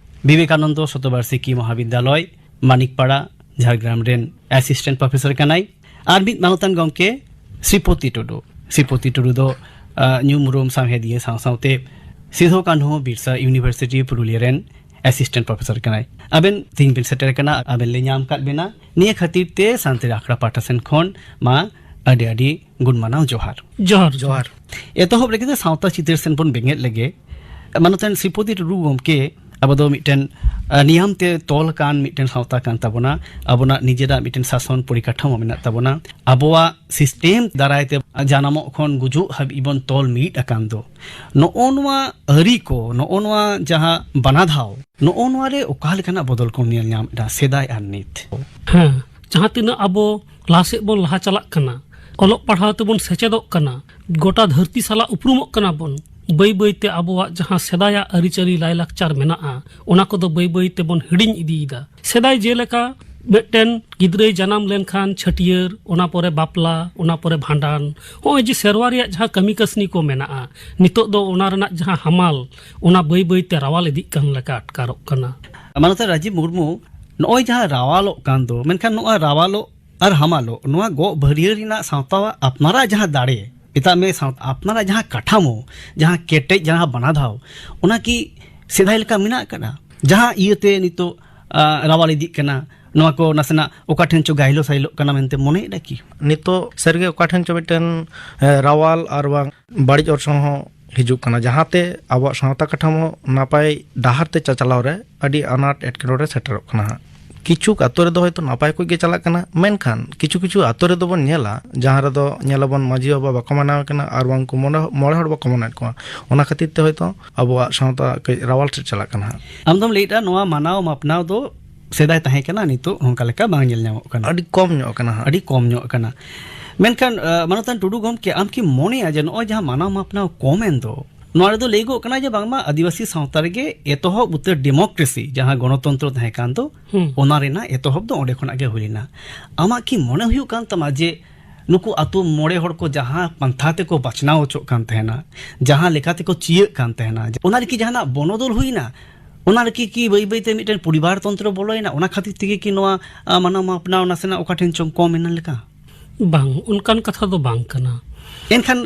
ᱵᱤᱵᱮᱠᱟᱱᱚᱱᱫᱚ ᱥᱚᱛᱚᱵᱟᱨᱥᱤᱠᱤ ᱢᱚᱦᱟᱵᱤᱫᱽᱫᱟᱞᱚᱭ, ᱢᱟᱱᱤᱠᱯᱟᱲᱟ, ᱡᱷᱟᱲᱜᱨᱟᱢ ᱨᱮᱱ ᱮᱥᱤᱥᱴᱮᱱᱴ ᱯᱨᱚᱯᱷᱮᱥᱚᱨ ᱠᱟᱱᱟᱭ᱾ ᱟᱨ ᱢᱤᱫ ᱢᱟᱱᱚᱛᱟᱱ ᱜᱚᱢᱠᱮ ᱥᱨᱤᱯᱚᱛᱤ ᱴᱩᱰᱩ᱾ ᱥᱨᱤᱯᱚᱛᱤ ᱴᱩᱰᱩ ᱫᱚ, ᱟ, ᱧᱩᱢ ᱩᱨᱩᱢ ᱥᱟᱶᱦᱮᱫᱤᱭᱟᱹ ᱥᱟᱶ ᱥᱟᱶᱛᱮ ᱥᱤᱫᱷᱩ ᱠᱟᱹᱱᱦᱩ ᱵᱤᱨᱥᱟ ᱤᱭᱩᱱᱤᱵᱷᱟᱨᱥᱤᱴᱤ ᱯᱩᱨᱩᱞᱤᱭᱟᱹ ᱨᱮᱱ ᱮᱥᱤᱥᱴᱮᱱᱴ ᱯᱨᱚᱯᱷᱮᱥᱚᱨ ᱠᱟᱱᱟᱭ᱾ ᱟᱵᱮᱱ ᱛᱤᱦᱤᱧ ᱵᱮᱱ ᱥᱮᱴᱮᱨ ᱟᱠᱟᱱᱟ, ᱟᱵᱮᱱ ᱞᱮ ᱧᱟᱢ ᱟᱠᱟᱫ ᱵᱮᱱᱟ᱾ ᱱᱤᱭᱟᱹ ᱠᱷᱟᱹᱛᱤᱨ ᱛᱮ ᱥᱟᱱᱛᱟᱲᱤ ᱟᱠᱷᱲᱟ ᱯᱟᱦᱴᱟ ᱥᱮᱱ ᱠᱷᱚᱱ ᱢᱟ ᱟᱹᱰᱤ ᱟᱹᱰᱤ ᱜᱩᱱ ᱢᱟᱱᱟᱣ ᱡᱚᱦᱟᱨ᱾ ᱡᱚᱦᱟᱨ᱾ ᱡᱚᱦᱟᱨ᱾ ᱮᱛᱚᱦᱚᱵ ᱨᱮᱜᱮ ᱥᱟᱶᱛᱟ ᱪᱤᱛᱟᱹᱨ ᱥᱮᱱ ᱵᱚᱱ ᱵᱮᱸᱜᱮᱫ ᱞᱮᱜᱮ᱾ ᱢᱟᱱᱚᱛᱟᱱ ᱥᱨᱤᱯᱚᱛᱤ ᱴᱩᱰᱩ ᱜᱚᱢᱠᱮ, ᱟᱵᱚ ᱫᱚ ᱢᱤᱫᱴᱮᱱ, ᱟ, ᱱᱤᱭᱟᱢ ᱛᱮ ᱛᱚᱞ ᱟᱠᱟᱱ ᱢᱤᱫᱴᱮᱱ ᱥᱟᱶᱛᱟ ᱠᱟᱱ ᱛᱟᱵᱚᱱᱟ᱾ ᱟᱵᱚᱱᱟᱜ ᱱᱤᱡᱮᱨᱟᱜ ᱢᱤᱫᱴᱮᱱ ᱥᱟᱥᱚᱱ ᱯᱚᱨᱤᱠᱟᱴᱷᱟᱢᱳ ᱢᱮᱱᱟᱜ ᱛᱟᱵᱚᱱᱟ᱾ ᱟᱵᱚᱣᱟᱜ ᱥᱤᱥᱴᱮᱢ ᱫᱟᱨᱟᱭ ᱛᱮ ᱡᱟᱱᱟᱢᱚᱜ ᱠᱷᱚᱱ ᱜᱩᱡᱩᱜ ᱦᱟᱹᱵᱤᱡ ᱵᱚᱱ ᱛᱚᱞ ᱢᱤᱫ ᱟᱠᱟᱱ ᱫᱚ, ᱱᱚᱜᱼᱚ ᱱᱚᱣᱟ ᱟᱹᱨᱤ ᱠᱚ, ᱱᱚᱜᱼᱚ ᱱᱚᱣᱟ ᱡᱟᱦᱟᱸ ᱵᱟᱱᱟᱫᱷᱟᱣ, ᱱᱚᱜᱼᱚ ᱱᱚᱣᱟ ᱨᱮ ᱚᱠᱟ ᱞᱮᱠᱟᱱᱟᱜ ᱵᱚᱫᱚᱞ ᱠᱚᱢ ᱧᱮᱞ ᱧᱟᱢ ᱮᱫᱟ ᱥᱮᱫᱟᱭ ᱟᱨ ᱱᱤᱛ? ᱦᱮᱸ, ᱡᱟᱦᱟᱸ ᱛᱤᱱᱟᱹᱜ ᱟᱵᱚ ᱞᱟᱦᱟ ᱥᱮᱫ ᱵᱚᱱ ᱞᱟᱦᱟ ᱪᱟᱞᱟᱜ ᱠᱟᱱᱟ, ᱚᱞᱚᱜ ᱯᱟᱲᱦᱟᱣ ᱛᱮᱵᱚᱱ ᱥᱮᱪᱮᱫᱚᱜ ᱠᱟᱱᱟ, ᱜᱚᱴᱟ ᱫᱷᱟᱹᱨᱛᱤ ᱥᱟᱞᱟᱜ ᱩᱯᱨᱩᱢᱚᱜ ᱠᱟᱱᱟ ᱵᱚᱱ, ᱵᱟᱹᱭ ᱵᱟᱹᱭ ᱛᱮ ᱟᱵᱚᱣᱟᱜ ᱡᱟᱦᱟᱸ ᱥᱮᱫᱟᱭᱟᱜ ᱟᱹᱨᱤᱪᱟᱹᱞᱤ ᱞᱟᱭᱼᱞᱟᱠᱪᱟᱨ ᱢᱮᱱᱟᱜᱼᱟ, ᱚᱱᱟ ᱠᱚᱫᱚ ᱵᱟᱹᱭ ᱵᱟᱹᱭ ᱛᱮᱵᱚᱱ ᱦᱤᱲᱤᱧ ᱤᱫᱤᱭᱮᱫᱟ᱾ ᱥᱮᱫᱟᱭ ᱡᱮᱞᱮᱠᱟ ᱢᱤᱫᱴᱮᱱ ᱜᱤᱫᱽᱨᱟᱹᱭ ᱡᱟᱱᱟᱢ ᱞᱮᱱᱠᱷᱟᱱ ᱪᱷᱟᱹᱴᱭᱟᱹᱨ, ᱚᱱᱟ ᱯᱚᱨᱮ ᱵᱟᱯᱞᱟ, ᱚᱱᱟ ᱯᱚᱨᱮ ᱵᱷᱟᱸᱰᱟᱱ, ᱱᱚᱜᱼᱚᱭ ᱡᱮ ᱥᱮᱨᱣᱟ ᱨᱮᱭᱟᱜ ᱡᱟᱦᱟᱸ ᱠᱟᱹᱢᱤ ᱠᱟᱹᱥᱱᱤ ᱠᱚ ᱢᱮᱱᱟᱜᱼᱟ, ᱱᱤᱛᱚᱜ ᱫᱚ ᱚᱱᱟ ᱨᱮᱱᱟᱜ ᱡᱟᱦᱟᱸ ᱦᱟᱢᱟᱞ, ᱚᱱᱟ ᱵᱟᱹᱭ ᱵᱟᱹᱭ ᱛᱮ ᱨᱟᱣᱟᱞ ᱤᱫᱤᱜ ᱠᱟᱱ ᱞᱮᱠᱟ ᱟᱴᱠᱟᱨᱚᱜ ᱠᱟᱱᱟ᱾ ᱢᱟᱱᱚᱛᱟᱱ ᱨᱟᱡᱤᱵ ᱢᱩᱨᱢᱩ, ᱱᱚᱜᱼᱚᱭ ᱡᱟᱦᱟᱸ ᱨᱟᱣᱟᱞᱚᱜ ᱠᱟᱱ ᱫᱚ, ᱢᱮᱱᱠᱷᱟᱱ ᱱᱚᱣᱟ ᱨᱟᱣᱟᱞᱚᱜ ᱟᱨ ᱦᱟᱢᱟᱞᱚᱜ, ᱱᱚᱣᱟ ᱜᱚᱜ ᱵᱷᱟᱹᱨᱭᱟᱹ ᱨᱮᱱᱟᱜ ᱥᱟᱶᱛᱟ ᱟᱯᱱᱟᱨᱟᱜ ᱡᱟᱦᱟᱸ ᱫᱟᱲᱮ, ᱢᱮᱛᱟᱜ ᱢᱮ ᱥᱟᱶ-, ᱟᱯᱱᱟᱨᱟᱜ ᱡᱟᱦᱟᱸ ᱠᱟᱴᱷᱟᱢᱳ, ᱡᱟᱦᱟᱸ ᱠᱮᱴᱮᱡ, ᱡᱟᱦᱟᱸ ᱵᱟᱱᱟᱫᱷᱟᱣ, ᱚᱱᱟ ᱠᱤ ᱥᱮᱫᱟᱭ ᱞᱮᱠᱟ ᱢᱮᱱᱟᱜ ᱟᱠᱟᱫᱟ? ᱡᱟᱦᱟᱸ ᱤᱭᱟᱹᱛᱮ ᱱᱤᱛᱚᱜ, ᱟ, ᱨᱟᱣᱟᱞ ᱤᱫᱤᱜ ᱠᱟᱱᱟ, ᱱᱚᱣᱟ ᱠᱚ ᱱᱟᱥᱮᱱᱟᱜ ᱚᱠᱟ ᱴᱷᱮᱱ ᱪᱚ ᱜᱟᱭᱞᱚ ᱥᱟᱭᱞᱚᱜ ᱠᱟᱱᱟ ᱢᱮᱱᱛᱮ ᱢᱚᱱᱮᱭᱮᱫᱟ ᱠᱤ? ᱱᱤᱛᱚᱜ ᱥᱟᱹᱨᱤᱜᱮ ᱚᱠᱟ ᱴᱷᱮᱱ ᱪᱚ ᱢᱤᱫᱴᱮᱱ, ᱮ, ᱨᱟᱣᱟᱞ ᱟᱨ ᱵᱟᱝ ᱵᱟᱹᱲᱤᱡ ᱚᱨᱥᱚᱝ ᱦᱚᱸ ᱦᱤᱡᱩᱜ ᱠᱟᱱᱟ, ᱡᱟᱦᱟᱸᱛᱮ ᱟᱵᱚᱣᱟᱜ ᱥᱟᱶᱛᱟ ᱠᱟᱴᱷᱟᱢᱳ ᱱᱟᱯᱟᱭ ᱰᱟᱦᱟᱨ ᱛᱮ ᱪᱟᱪᱟᱞᱟᱣ ᱨᱮ ᱟᱹᱰᱤ ᱟᱱᱟᱴ ᱮᱴᱠᱮᱴᱚᱬᱮ ᱥᱮᱴᱮᱨᱚᱜ ᱠᱟᱱᱟ ᱦᱟᱸᱜ᱾ ᱠᱤᱪᱷᱩ ᱟᱛᱳ ᱨᱮᱫᱚ ᱦᱚᱭᱛᱳ ᱱᱟᱯᱟᱭ ᱠᱚᱡ ᱜᱮ ᱪᱟᱞᱟᱜ ᱠᱟᱱᱟ, ᱢᱮᱱᱠᱷᱟᱱ ᱠᱤᱪᱷᱩ ᱠᱤᱪᱷᱩ ᱟᱛᱳ ᱨᱮᱫᱚ ᱵᱚᱱ ᱧᱮᱞᱟ, ᱡᱟᱦᱟᱸ ᱨᱮᱫᱚ ᱧᱮᱞᱟᱵᱚᱱ ᱢᱟᱹᱡᱷᱤ ᱵᱟᱵᱟ ᱵᱟᱠᱚ ᱢᱟᱱᱟᱣ ᱮ ᱠᱟᱱᱟ ᱟᱨ ᱵᱟᱝ ᱩᱱᱠᱩ ᱢᱚᱬᱮ, ᱢᱚᱬᱮ ᱦᱚᱲ ᱵᱟᱠᱚ ᱢᱟᱱᱟᱣᱮᱫ ᱠᱚᱣᱟ᱾ ᱚᱱᱟ ᱠᱷᱟᱹᱛᱤᱨ ᱛᱮ ᱦᱚᱭᱛᱳ ᱟᱵᱚᱣᱟᱜ ᱥᱟᱶᱛᱟ ᱠᱟᱹᱡ ᱨᱟᱣᱟᱞ ᱥᱮᱫ ᱪᱟᱞᱟᱜ ᱠᱟᱱᱟ ᱦᱟᱸᱜ᱾ ᱟᱢ ᱫᱚᱢ ᱞᱟᱹᱭᱮᱫᱟ ᱱᱚᱣᱟ ᱢᱟᱱᱟᱣ ᱢᱟᱯᱱᱟᱣ ᱫᱚ ᱥᱮᱫᱟᱭ ᱛᱟᱦᱮᱸ ᱠᱟᱱᱟ, ᱱᱤᱛᱚᱜ ᱱᱚᱝᱠᱟ ᱞᱮᱠᱟ ᱵᱟᱝ ᱧᱮᱞ ᱧᱟᱢᱚᱜ ᱠᱟᱱᱟ᱾ ᱟᱹᱰᱤ ᱠᱚᱢ ᱧᱚᱜ ᱠᱟᱱᱟ ᱦᱟᱸᱜ᱾ ᱟᱹᱰᱤ ᱠᱚᱢ ᱧᱚᱜ ᱠᱟᱱᱟ᱾ ᱢᱮᱱᱠᱷᱟᱱ, ᱟ, ᱢᱟᱱᱚᱛᱟᱱ ᱴᱩᱰᱩ ᱜᱚᱢᱠᱮ, ᱟᱢ ᱠᱤ ᱢᱚᱱᱮᱭᱟ ᱡᱮ ᱱᱚᱜᱼᱚᱭ ᱡᱟᱦᱟᱸ ᱢᱟᱱᱟᱣ ᱢᱟᱯᱱᱟᱣ ᱠᱚᱢ ᱮᱱ ᱫᱚ, ᱱᱚᱣᱟ ᱨᱮᱫᱚ ᱞᱟᱹᱭᱚᱜ ᱠᱟᱱᱟ ᱡᱮ ᱵᱟᱝᱢᱟ ᱟᱹᱫᱤᱵᱟᱹᱥᱤ ᱥᱟᱶᱛᱟ ᱨᱮᱜᱮ ᱮᱛᱚᱦᱚᱵ ᱩᱛᱟᱹᱨ ᱰᱮᱢᱳᱠᱨᱮᱥᱤ, ᱡᱟᱦᱟᱸ ᱜᱚᱱᱚᱛᱚᱱᱛᱨᱚ ᱛᱟᱦᱮᱸ ᱠᱟᱱ ᱫᱚ, ᱦᱩᱸ᱾ ᱚᱱᱟ ᱨᱮᱱᱟᱜ ᱮᱛᱚᱦᱚᱵ ᱫᱚ ᱚᱸᱰᱮ ᱠᱷᱚᱱᱟᱜ ᱜᱮ ᱦᱩᱭ ᱞᱮᱱᱟ᱾ ᱟᱢᱟᱜ ᱠᱤ ᱢᱚᱱᱮ ᱦᱩᱭᱩᱜ ᱠᱟᱱ ᱛᱟᱢᱟ ᱡᱮ ᱱᱩᱠᱩ ᱟᱛᱳ ᱢᱚᱬᱮ ᱦᱚᱲ ᱠᱚ ᱡᱟᱦᱟᱸ ᱯᱟᱱᱛᱷᱟ ᱛᱮᱠᱚ ᱵᱟᱪᱷᱱᱟᱣ ᱦᱚᱪᱚᱜ ᱠᱟᱱ ᱛᱟᱦᱮᱱᱟ, ᱡᱟᱦᱟᱸ ᱞᱮᱠᱟ ᱛᱮᱠᱚ ᱪᱤᱭᱟᱹᱜ ᱠᱟᱱ ᱛᱟᱦᱮᱱᱟ, ᱚᱱᱟ ᱨᱮᱠᱤ ᱡᱟᱦᱟᱱᱟᱜ ᱵᱚᱱᱚᱫᱚᱞ ᱦᱩᱭᱱᱟ? ᱚᱱᱟ ᱨᱮᱠᱤ, ᱠᱤ ᱵᱟᱹᱭ ᱵᱟᱹᱭ ᱛᱮ ᱢᱤᱫᱴᱮᱱ ᱯᱚᱨᱤᱵᱟᱨ ᱛᱚᱱᱛᱨᱚ ᱵᱚᱞᱚᱭᱮᱱᱟ? ᱚᱱᱟ ᱠᱷᱟᱹᱛᱤᱨ ᱛᱮᱜᱮ ᱠᱤ ᱱᱚᱣᱟ, ᱟ, ᱢᱟᱱᱟᱣ ᱢᱟᱯᱱᱟᱣ ᱱᱟᱥᱮᱱᱟᱜ ᱚᱠᱟ ᱴᱷᱮᱱ ᱪᱚᱝ ᱠᱚᱢ ᱮᱱᱟ ᱞᱮᱠᱟ? ᱵᱟᱝ, ᱚᱱᱠᱟᱱ ᱠᱟᱛᱷᱟ ᱫᱚ ᱵᱟᱝ ᱠᱟᱱᱟ᱾ ᱮᱱᱠᱷᱟᱱ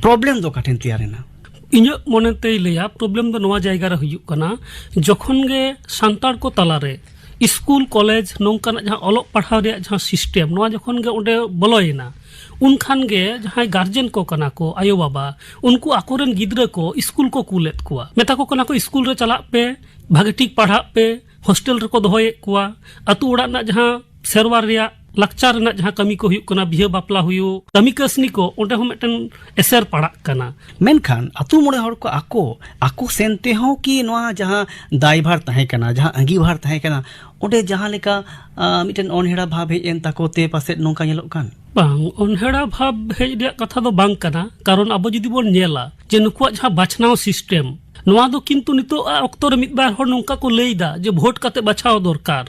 ᱯᱨᱚᱵᱞᱮᱢ ᱫᱚ ᱚᱠᱟ ᱴᱷᱮᱱ ᱛᱮᱭᱟᱨ ᱮᱱᱟ? ᱤᱧᱟᱹᱜ ᱢᱚᱱᱮ ᱛᱮᱭ ᱞᱟᱹᱭᱟ, ᱯᱨᱚᱵᱞᱮᱢ ᱫᱚ ᱱᱚᱣᱟ ᱡᱟᱭᱜᱟ ᱨᱮ ᱦᱩᱭᱩᱜ ᱠᱟᱱᱟ, ᱡᱚᱠᱷᱚᱱ ᱜᱮ ᱥᱟᱱᱛᱟᱲ ᱠᱚ ᱛᱟᱞᱟᱨᱮ ᱥᱠᱩᱞ, ᱠᱚᱞᱮᱡᱽ, ᱱᱚᱝᱠᱟᱱᱟᱜ ᱡᱟᱦᱟᱸ ᱚᱞᱚᱜ ᱯᱟᱲᱦᱟᱣ ᱨᱮᱭᱟᱜ ᱡᱟᱦᱟᱸ ᱥᱤᱥᱴᱮᱢ, ᱱᱚᱣᱟ ᱡᱚᱠᱷᱚᱱ ᱜᱮ ᱚᱸᱰᱮ ᱵᱚᱞᱚᱭᱮᱱᱟ, ᱩᱱᱠᱷᱟᱱ ᱜᱮ ᱡᱟᱦᱟᱸᱭ ᱜᱟᱨᱡᱮᱱ ᱠᱚ ᱠᱟᱱᱟ ᱠᱚ, ᱟᱭᱳᱼᱵᱟᱵᱟ, ᱩᱱᱠᱩ ᱟᱠᱚᱨᱮᱱ ᱜᱤᱫᱽᱨᱟᱹ ᱠᱚ ᱥᱠᱩᱞ ᱠᱚ ᱠᱩᱞᱮᱫ ᱠᱚᱣᱟ, ᱢᱮᱛᱟ ᱠᱚ ᱠᱟᱱᱟ ᱠᱚ, "ᱥᱠᱩᱞ ᱨᱮ ᱪᱟᱞᱟᱜ ᱯᱮ, ᱵᱷᱟᱜᱮ ᱴᱷᱤᱠ ᱯᱟᱲᱦᱟᱜ ᱯᱮ", ᱦᱳᱥᱴᱮᱞ ᱨᱮᱠᱚ ᱫᱚᱦᱚᱭᱮᱫ ᱠᱚᱣᱟ᱾ ᱟᱹᱛᱩ ᱚᱲᱟᱜ ᱨᱮᱱᱟᱜ ᱡᱟᱦᱟᱸ ᱥᱮᱨᱣᱟ ᱨᱮᱭᱟᱜ, ᱞᱟᱠᱪᱟᱨ ᱨᱮᱱᱟᱜ ᱡᱟᱦᱟᱸ ᱠᱟᱹᱢᱤ ᱠᱚ ᱦᱩᱭᱩᱜ ᱠᱟᱱᱟ, ᱵᱤᱦᱟᱹ ᱵᱟᱯᱞᱟ ᱦᱩᱭᱩᱜ, ᱠᱟᱹᱢᱤ ᱠᱟᱹᱥᱱᱤ ᱠᱚ, ᱚᱸᱰᱮ ᱦᱚᱸ ᱢᱤᱫᱴᱮᱱ ᱮᱥᱮᱨ ᱯᱟᱲᱟᱜ ᱠᱟᱱᱟ᱾ ᱢᱮᱱᱠᱷᱟᱱ ᱟᱹᱛᱩ ᱢᱚᱬᱮ ᱦᱚᱲ ᱠᱚ ᱟᱠᱚ, ᱟᱠᱚ ᱥᱮᱱ ᱛᱮᱦᱚᱸ ᱠᱤ ᱱᱚᱣᱟ ᱡᱟᱦᱟᱸ ᱫᱟᱭᱵᱷᱟᱨ ᱛᱟᱦᱮᱸ ᱠᱟᱱᱟ, ᱡᱟᱦᱟᱸ ᱟᱸᱜᱤᱵᱷᱟᱨ ᱛᱟᱦᱮᱸ ᱠᱟᱱᱟ, ᱚᱸᱰᱮ ᱡᱟᱦᱟᱸ ᱞᱮᱠᱟ, ᱟ, ᱢᱤᱫᱴᱮᱱ ᱚᱱᱦᱮᱲᱟ ᱵᱷᱟᱵᱽ ᱦᱮᱡ ᱮᱱ ᱛᱟᱠᱚ ᱛᱮ ᱯᱟᱥᱮᱡ ᱱᱚᱝᱠᱟ ᱧᱮᱞᱚᱜ ᱠᱟᱱ? ᱵᱟᱝ, ᱚᱱᱦᱮᱲᱟ ᱵᱷᱟᱵᱽ ᱦᱮᱡ ᱨᱮᱭᱟᱜ ᱠᱟᱛᱷᱟ ᱫᱚ ᱵᱟᱝ ᱠᱟᱱᱟ᱾ ᱠᱟᱨᱚᱱ ᱟᱵᱚ ᱡᱩᱫᱤ ᱵᱚᱱ ᱧᱮᱞᱟ ᱡᱮ ᱱᱩᱠᱩᱣᱟᱜ ᱡᱟᱦᱟᱸ ᱵᱟᱪᱷᱱᱟᱣ ᱥᱤᱥᱴᱮᱢ, ᱱᱚᱣᱟ ᱫᱚ ᱠᱤᱱᱛᱩ ᱱᱤᱛᱚᱜ ᱟᱜ ᱚᱠᱛᱚ ᱨᱮ ᱢᱤᱫ ᱵᱟᱨ ᱦᱚᱲ ᱱᱚᱝᱠᱟ ᱠᱚ ᱞᱟᱹᱭ ᱮᱫᱟ ᱡᱮ ᱵᱷᱳᱴ ᱠᱟᱛᱮ ᱵᱟᱪᱷᱟᱣ ᱫᱚᱨᱠᱟᱨ᱾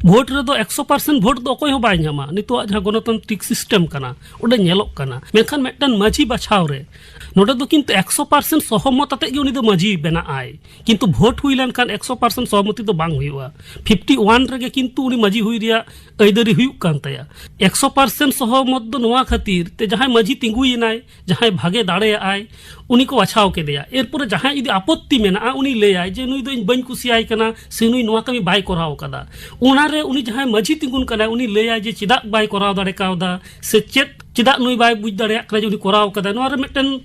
ᱵᱷᱳᱴ ᱨᱮᱫᱚ ᱮᱠᱥᱚ ᱯᱟᱨᱥᱮᱱᱴ ᱵᱷᱳᱴ ᱫᱚ ᱚᱠᱚᱭ ᱦᱚᱸ ᱵᱟᱭ ᱧᱟᱢᱟ᱾ ᱱᱤᱛᱚᱜ ᱟᱜ ᱡᱟᱦᱟᱸ ᱜᱚᱱᱚᱛᱟᱱᱛᱨᱤᱠ ᱥᱤᱥᱴᱮᱢ ᱠᱟᱱᱟ, ᱚᱸᱰᱮ ᱧᱮᱞᱚᱜ ᱠᱟᱱᱟ᱾ ᱢᱮᱱᱠᱷᱟᱱ ᱢᱤᱫᱴᱟᱝ ᱢᱟᱹᱡᱷᱤ ᱵᱟᱪᱷᱟᱣ ᱨᱮ, ᱱᱚᱰᱮ ᱫᱚ ᱠᱤᱱᱛᱩ ᱮᱠᱥᱚ ᱯᱟᱨᱥᱮᱱᱴ ᱥᱚᱦᱚᱢᱚᱛ ᱟᱛᱮ ᱜᱮ ᱩᱱᱤ ᱫᱚ ᱢᱟᱹᱡᱷᱤ ᱵᱮᱱᱟᱜ ᱟᱭ᱾ ᱠᱤᱱᱛᱩ ᱵᱷᱳᱴ ᱦᱩᱭ ᱞᱮᱱᱠᱷᱟᱱ ᱮᱠᱥᱚ ᱯᱟᱨᱥᱮᱱᱴ ᱥᱚᱦᱚᱢᱚᱛᱤ ᱫᱚ ᱵᱟᱝ ᱦᱩᱭᱩᱜᱼᱟ᱾ ᱯᱷᱤᱯᱴᱤ ᱳᱣᱟᱱ ᱨᱮᱜᱮ ᱠᱤᱱᱛᱩ ᱩᱱᱤ ᱢᱟᱹᱡᱷᱤ ᱦᱩᱭ ᱨᱮᱭᱟᱜ ᱟᱹᱭᱫᱟᱹᱨᱤ ᱦᱩᱭᱩᱜ ᱠᱟᱱ ᱛᱟᱭᱟ᱾ ᱮᱠᱥᱚ ᱯᱟᱨᱥᱮᱱᱴ ᱥᱚᱦᱚᱢᱚᱛ ᱫᱚ ᱱᱚᱣᱟ ᱠᱷᱟᱹᱛᱤᱨ ᱛᱮ, ᱡᱟᱦᱟᱸᱭ ᱢᱟᱹᱡᱷᱤ ᱛᱤᱸᱜᱩᱭᱮᱱᱟᱭ, ᱡᱟᱦᱟᱸᱭ ᱵᱷᱟᱜᱮ ᱫᱟᱲᱮᱭᱟᱜᱼᱟᱭ, ᱩᱱᱤ ᱠᱚ ᱵᱟᱪᱷᱟᱣ ᱠᱮᱫᱮᱭᱟ᱾ ᱮᱨᱯᱚᱨᱮ ᱡᱟᱦᱟᱸᱭ ᱡᱩᱫᱤ ᱟᱯᱚᱛᱛᱤ ᱢᱮᱱᱟᱜᱼᱟ, ᱩᱱᱤ ᱞᱟᱹᱭᱟᱭ ᱡᱮ, "ᱱᱩᱭ ᱫᱚ ᱤᱧ ᱵᱟᱹᱧ ᱠᱩᱥᱤᱭᱟᱭ ᱠᱟᱱᱟ, ᱥᱮ ᱱᱩᱭ ᱱᱚᱣᱟ ᱠᱟᱹᱢᱤ ᱵᱟᱭ ᱠᱚᱨᱟᱣ ᱠᱟᱫᱟ᱾" ᱚᱱᱟᱨᱮ ᱩᱱᱤ ᱡᱟᱦᱟᱸᱭ ᱢᱟᱹᱡᱷᱤ ᱛᱤᱸᱜᱩᱱ ᱠᱟᱱᱟᱭ, ᱩᱱᱤ ᱞᱟᱹᱭᱟᱭ ᱡᱮ, "ᱪᱮᱫᱟᱜ ᱵᱟᱭ ᱠᱚᱨᱟᱣ ᱫᱟᱲᱮ ᱠᱟᱣᱫᱟ, ᱥᱮ ᱪᱮᱫ, ᱪᱮᱫᱟᱜ ᱱᱩᱭ ᱵᱟᱭ ᱵᱩᱡᱽ ᱫᱟᱲᱮᱭᱟᱜ ᱠᱟᱱᱟ ᱡᱮ ᱩᱱᱤ ᱠᱚᱨᱟᱣ ᱠᱟᱫᱟᱭ?" ᱱᱚᱣᱟ ᱨᱮ ᱢᱤᱫᱴᱮᱱ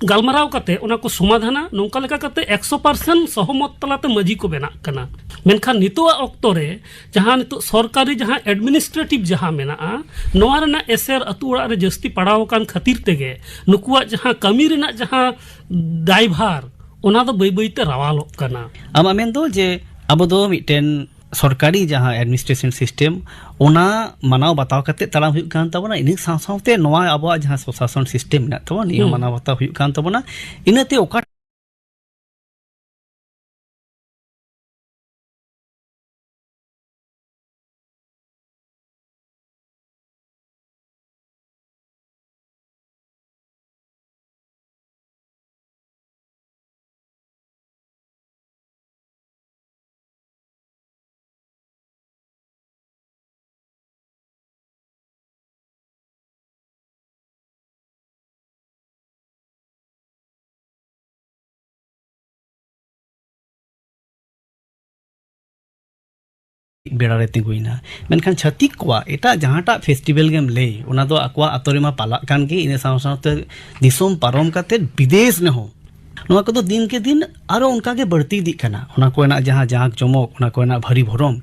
ᱜᱟᱞᱢᱟᱨᱟᱣ ᱠᱟᱛᱮ ᱚᱱᱟ ᱠᱚ ᱥᱚᱢᱟᱫᱷᱟᱱᱟ᱾ ᱱᱚᱝᱠᱟ ᱞᱮᱠᱟ ᱠᱟᱛᱮ ᱮᱠᱥᱚ ᱯᱟᱨᱥᱮᱱᱴ ᱥᱚᱦᱚᱢᱚᱛ ᱛᱟᱞᱟᱛᱮ ᱢᱟᱹᱡᱷᱤ ᱠᱚ ᱵᱮᱱᱟᱜ ᱠᱟᱱᱟ᱾ ᱢᱮᱱᱠᱷᱟᱱ ᱱᱤᱛᱚᱜᱟᱜ ᱚᱠᱛᱚ ᱨᱮ ᱡᱟᱦᱟᱸ ᱱᱤᱛᱚᱜ ᱥᱚᱨᱠᱟᱨᱤ ᱡᱟᱦᱟᱸ ᱮᱰᱢᱤᱱᱤᱥᱴᱨᱮᱴᱤᱵᱷ ᱡᱟᱦᱟᱸ ᱢᱮᱱᱟᱜᱼᱟ, ᱱᱚᱣᱟ ᱨᱮᱱᱟᱜ ᱮᱥᱮᱨ ᱟᱹᱛᱩ ᱚᱲᱟᱜ ᱨᱮ ᱡᱟᱹᱥᱛᱤ ᱯᱟᱲᱟᱣ ᱟᱠᱟᱱ ᱠᱷᱟᱹᱛᱤᱨ ᱛᱮᱜᱮ ᱱᱩᱠᱩᱣᱟᱜ ᱡᱟᱦᱟᱸ ᱠᱟᱹᱢᱤ ᱨᱮᱱᱟᱜ ᱡᱟᱦᱟᱸ ᱫᱟᱭᱵᱷᱟᱨ, ᱚᱱᱟ ᱫᱚ ᱵᱟᱹᱭ ᱵᱟᱹᱭ ᱛᱮ ᱨᱟᱣᱟᱞᱚᱜ ᱠᱟᱱᱟ᱾ ᱟᱢᱟᱜ ᱢᱮᱱ ᱫᱚ ᱡᱮ ᱟᱵᱚ ᱫᱚ ᱢᱤᱫᱴᱮᱱ ᱥᱚᱨᱠᱟᱨᱤ ᱡᱟᱦᱟᱸ ᱮᱰᱢᱤᱱᱤᱥᱴᱨᱮᱥᱚᱱ ᱥᱤᱥᱴᱮᱢ, ᱚᱱᱟ ᱢᱟᱱᱟᱣ ᱵᱟᱛᱟᱣ ᱠᱟᱛᱮ ᱛᱟᱲᱟᱢ ᱦᱩᱭᱩᱜ ᱠᱟᱱ ᱛᱟᱵᱚᱱᱟ, ᱤᱱᱟᱹ ᱥᱟᱶ ᱥᱟᱶᱛᱮ ᱱᱚᱣᱟ ᱟᱵᱚᱣᱟᱜ ᱡᱟᱦᱟᱸ ᱥᱚᱥᱟᱥᱚᱱ ᱥᱤᱥᱴᱮᱢ ᱢᱮᱱᱟᱜ ᱛᱟᱵᱚᱱᱟ, ᱱᱤᱭᱟᱹ ᱦᱚᱸ ᱦᱩᱸ᱾ ᱢᱟᱱᱟᱣ ᱵᱟᱛᱟᱣ ᱦᱩᱭᱩᱜ ᱠᱟᱱ ᱛᱟᱵᱚᱱᱟ᱾ ᱤᱱᱟᱹᱛᱮ ᱚᱠᱟ ᱵᱮᱲᱟ ᱨᱮ ᱛᱤᱸᱜᱩᱭᱮᱱᱟ᱾ ᱢᱮᱱᱠᱷᱟᱱ ᱪᱷᱟᱹᱛᱤᱠ ᱠᱚᱣᱟᱜ ᱮᱴᱟᱜ ᱡᱟᱦᱟᱸᱴᱟᱜ ᱯᱷᱮᱥᱴᱤᱵᱮᱞ ᱜᱮᱢ ᱞᱟᱹᱭ, ᱚᱱᱟ ᱫᱚ ᱟᱠᱚᱣᱟᱜ ᱟᱛᱳ ᱨᱮᱢᱟ ᱯᱟᱞᱟᱜ ᱠᱟᱱ ᱜᱮ, ᱤᱱᱟᱹ ᱥᱟᱶ ᱥᱟᱶᱛᱮ ᱫᱤᱥᱚᱢ ᱯᱟᱨᱚᱢ ᱠᱟᱛᱮ ᱵᱤᱫᱮᱥ ᱨᱮᱦᱚᱸ ᱱᱚᱣᱟ ᱠᱚᱫᱚ ᱫᱤᱱ ᱠᱮ ᱫᱤᱱ ᱟᱨᱚ ᱚᱱᱠᱟ ᱜᱮ ᱵᱟᱹᱲᱛᱤ ᱤᱫᱤᱜ ᱠᱟᱱᱟ᱾ ᱚᱱᱟ ᱠᱚᱨᱮᱱᱟᱜ ᱡᱟᱦᱟᱸ ᱡᱟᱸᱠ ᱡᱚᱢᱚᱠ, ᱚᱱᱟ ᱠᱚᱨᱮᱱᱟᱜ ᱵᱷᱟᱹᱨᱤ ᱵᱷᱚᱨᱚᱢ,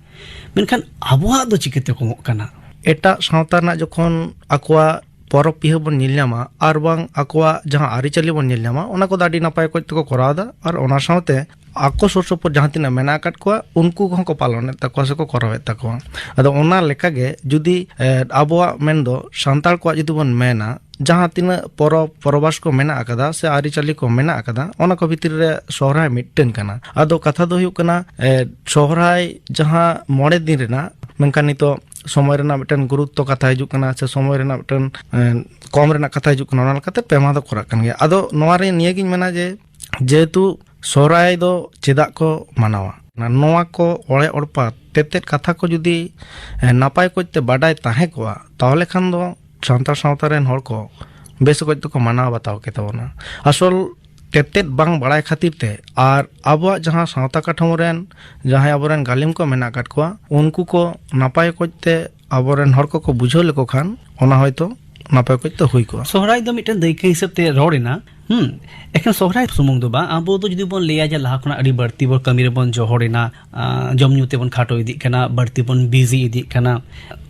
ᱢᱮᱱᱠᱷᱟᱱ ᱟᱵᱚᱣᱟᱜ ᱫᱚ ᱪᱤᱠᱟᱹᱛᱮ ᱠᱚᱢᱚᱜ ᱠᱟᱱᱟ? ᱮᱴᱟᱜ ᱥᱟᱶᱛᱟ ᱨᱮᱱᱟᱜ ᱡᱚᱠᱷᱚᱱ ᱟᱠᱚᱣᱟᱜ ᱯᱚᱨᱚᱵᱽ ᱯᱤᱦᱟᱹ ᱵᱚᱱ ᱧᱮᱞ ᱧᱟᱢᱟ ᱟᱨ ᱵᱟᱝ ᱟᱠᱚᱣᱟᱜ ᱡᱟᱦᱟᱸ ᱟᱹᱨᱤᱪᱟᱹᱞᱤ ᱵᱚᱱ ᱧᱮᱞ ᱧᱟᱢᱟ, ᱚᱱᱟ ᱠᱚᱫᱚ ᱟᱹᱰᱤ ᱱᱟᱯᱟᱭ ᱚᱠᱚᱡ ᱛᱮᱠᱚ ᱠᱚᱨᱟᱣ ᱮᱫᱟ᱾ ᱟᱨ ᱚᱱᱟ ᱥᱟᱶᱛᱮ ᱟᱠᱚ ᱥᱩᱨ ᱥᱩᱯᱩᱨ ᱡᱟᱦᱟᱸ ᱛᱤᱱᱟᱹᱜ ᱢᱮᱱᱟᱜ ᱟᱠᱟᱫ ᱠᱚᱣᱟ, ᱩᱱᱠᱩ ᱠᱚᱦᱚᱸ ᱠᱚ ᱯᱟᱞᱚᱱᱮᱫ ᱛᱟᱠᱚᱣᱟ ᱥᱮᱠᱚ ᱠᱚᱨᱟᱣᱮᱫ ᱛᱟᱠᱚᱣᱟ᱾ ᱟᱫᱚ ᱚᱱᱟ ᱞᱮᱠᱟᱜᱮ ᱡᱩᱫᱤ, ᱮ, ᱟᱵᱚᱣᱟᱜ ᱢᱮᱱᱫᱚ ᱥᱟᱱᱛᱟᱲ ᱠᱚᱣᱟᱜ ᱡᱩᱫᱤ ᱵᱚᱱ ᱢᱮᱱᱟ, ᱡᱟᱦᱟᱸ ᱛᱤᱱᱟᱹᱜ ᱯᱚᱨᱚᱵᱽ ᱯᱚᱨᱚᱵᱟᱥ ᱠᱚ ᱢᱮᱱᱟᱜ ᱟᱠᱟᱫᱟ ᱥᱮ ᱟᱹᱨᱤᱪᱟᱹᱞᱤ ᱠᱚ ᱢᱮᱱᱟᱜ ᱟᱠᱟᱫᱟ, ᱚᱱᱟ ᱠᱚ ᱵᱷᱤᱛᱨᱤ ᱨᱮ ᱥᱚᱦᱨᱟᱭ ᱢᱤᱫᱴᱮᱱ ᱠᱟᱱᱟ᱾ ᱟᱫᱚ ᱠᱟᱛᱷᱟ ᱫᱚ ᱦᱩᱭᱩᱜ ᱠᱟᱱᱟ, ᱮ, ᱥᱚᱦᱨᱟᱭ ᱡᱟᱦᱟᱸ ᱢᱚᱬᱮ ᱫᱤᱱ ᱨᱮᱱᱟᱜ, ᱢᱮᱱᱠᱷᱟᱱ ᱱᱤᱛᱚᱜ ᱥᱚᱢᱚᱭ ᱨᱮᱱᱟᱜ ᱢᱤᱫᱴᱮᱱ ᱜᱩᱨᱩᱛᱛᱚ ᱠᱟᱛᱷᱟ ᱦᱤᱡᱩᱜ ᱠᱟᱱᱟ ᱥᱮ ᱥᱚᱢᱚᱭ ᱨᱮᱱᱟᱜ ᱢᱤᱫᱴᱮᱱ, ᱮ, ᱠᱚᱢ ᱨᱮᱱᱟᱜ ᱠᱟᱛᱷᱟ ᱦᱤᱡᱩᱜ ᱠᱟᱱᱟ, ᱚᱱᱟ ᱞᱮᱠᱟᱛᱮ ᱯᱮ ᱢᱟᱦᱟ ᱫᱚ ᱠᱚᱨᱟᱜ ᱠᱟᱱ ᱜᱮᱭᱟ᱾ ᱟᱫᱚ ᱱᱚᱣᱟ ᱨᱮ ᱱᱤᱭᱟᱹᱜᱤᱧ ᱢᱮᱱᱟ ᱡᱮ, ᱡᱮᱦᱮᱛᱩ ᱥᱚᱦᱨᱟᱭ ᱫᱚ ᱪᱮᱫᱟᱜ ᱠᱚ ᱢᱟᱱᱟᱣᱟ, ᱱᱚᱣᱟ ᱠᱚ ᱚᱲᱮ ᱚᱲᱯᱟ ᱛᱮᱛᱮᱫ ᱠᱟᱛᱷᱟ ᱠᱚ ᱡᱩᱫᱤ, ᱮ, ᱱᱟᱯᱟᱭ ᱠᱚᱡ ᱛᱮ ᱵᱟᱰᱟᱭ ᱛᱟᱦᱮᱸ ᱠᱚᱜᱼᱟ, ᱛᱟᱦᱚᱞᱮ ᱠᱷᱟᱱ ᱫᱚ ᱥᱟᱱᱛᱟᱲ ᱥᱟᱶᱛᱟ ᱨᱮᱱ ᱦᱚᱲ ᱠᱚ ᱵᱮᱥ ᱚᱠᱚᱡ ᱛᱮᱠᱚ ᱢᱟᱱᱟᱣ ᱵᱟᱛᱟᱣ ᱠᱮ ᱛᱟᱵᱚᱱᱟ᱾ ᱟᱥᱚᱞ ᱛᱮᱛᱮᱫ ᱵᱟᱝ ᱵᱟᱲᱟᱭ ᱠᱷᱟᱹᱛᱤᱨ ᱛᱮ ᱟᱨ ᱟᱵᱚᱣᱟᱜ ᱡᱟᱦᱟᱸ ᱥᱟᱶᱛᱟ ᱠᱟᱴᱷᱟᱢᱳ ᱨᱮᱱ ᱡᱟᱦᱟᱸᱭ ᱟᱵᱚᱨᱮᱱ ᱜᱟᱹᱞᱤᱢ ᱠᱚ ᱢᱮᱱᱟᱜ ᱟᱠᱟᱫ ᱠᱚᱣᱟ, ᱩᱱᱠᱩ ᱠᱚ ᱱᱟᱯᱟᱭ ᱚᱠᱚᱡ ᱛᱮ ᱟᱵᱚᱨᱮᱱ ᱦᱚᱲ ᱠᱚᱠᱚ ᱵᱩᱡᱷᱟᱹᱣ ᱞᱮᱠᱚ ᱠᱷᱟᱱ, ᱚᱱᱟ ᱦᱚᱭᱛᱳ ᱱᱟᱯᱟᱭ ᱚᱠᱚᱡ ᱛᱮ ᱦᱩᱭ ᱠᱚᱜᱼᱟ᱾ ᱥᱚᱦᱨᱟᱭ ᱫᱚ ᱢᱤᱫᱴᱮᱱ ᱫᱟᱹᱭᱠᱟᱹ ᱦᱤᱥᱟᱹᱵ ᱛᱮ ᱨᱚᱲ ᱮᱱᱟ᱾ ᱦᱩᱸ, ᱮᱠᱷᱮᱱ ᱥᱚᱦᱨᱟᱭ ᱥᱩᱢᱩᱝ ᱫᱚ ᱵᱟᱝ, ᱟᱵᱚ ᱫᱚ ᱡᱩᱫᱤ ᱵᱚᱱ ᱞᱟᱹᱭᱟ ᱡᱮ ᱞᱟᱦᱟ ᱠᱷᱚᱱᱟᱜ ᱟᱹᱰᱤ ᱵᱟᱹᱲᱛᱤ ᱵᱚᱱ ᱠᱟᱹᱢᱤ ᱨᱮᱵᱚᱱ ᱡᱚᱦᱚᱲ ᱮᱱᱟ, ᱟᱸ, ᱡᱚᱢ ᱧᱩ ᱛᱮᱵᱚᱱ ᱠᱷᱟᱴᱚ ᱤᱫᱤᱜ ᱠᱟᱱᱟ, ᱵᱟᱹᱲᱛᱤ ᱵᱚᱱ ᱵᱤᱡᱤ ᱤᱫᱤᱜ ᱠᱟᱱᱟ,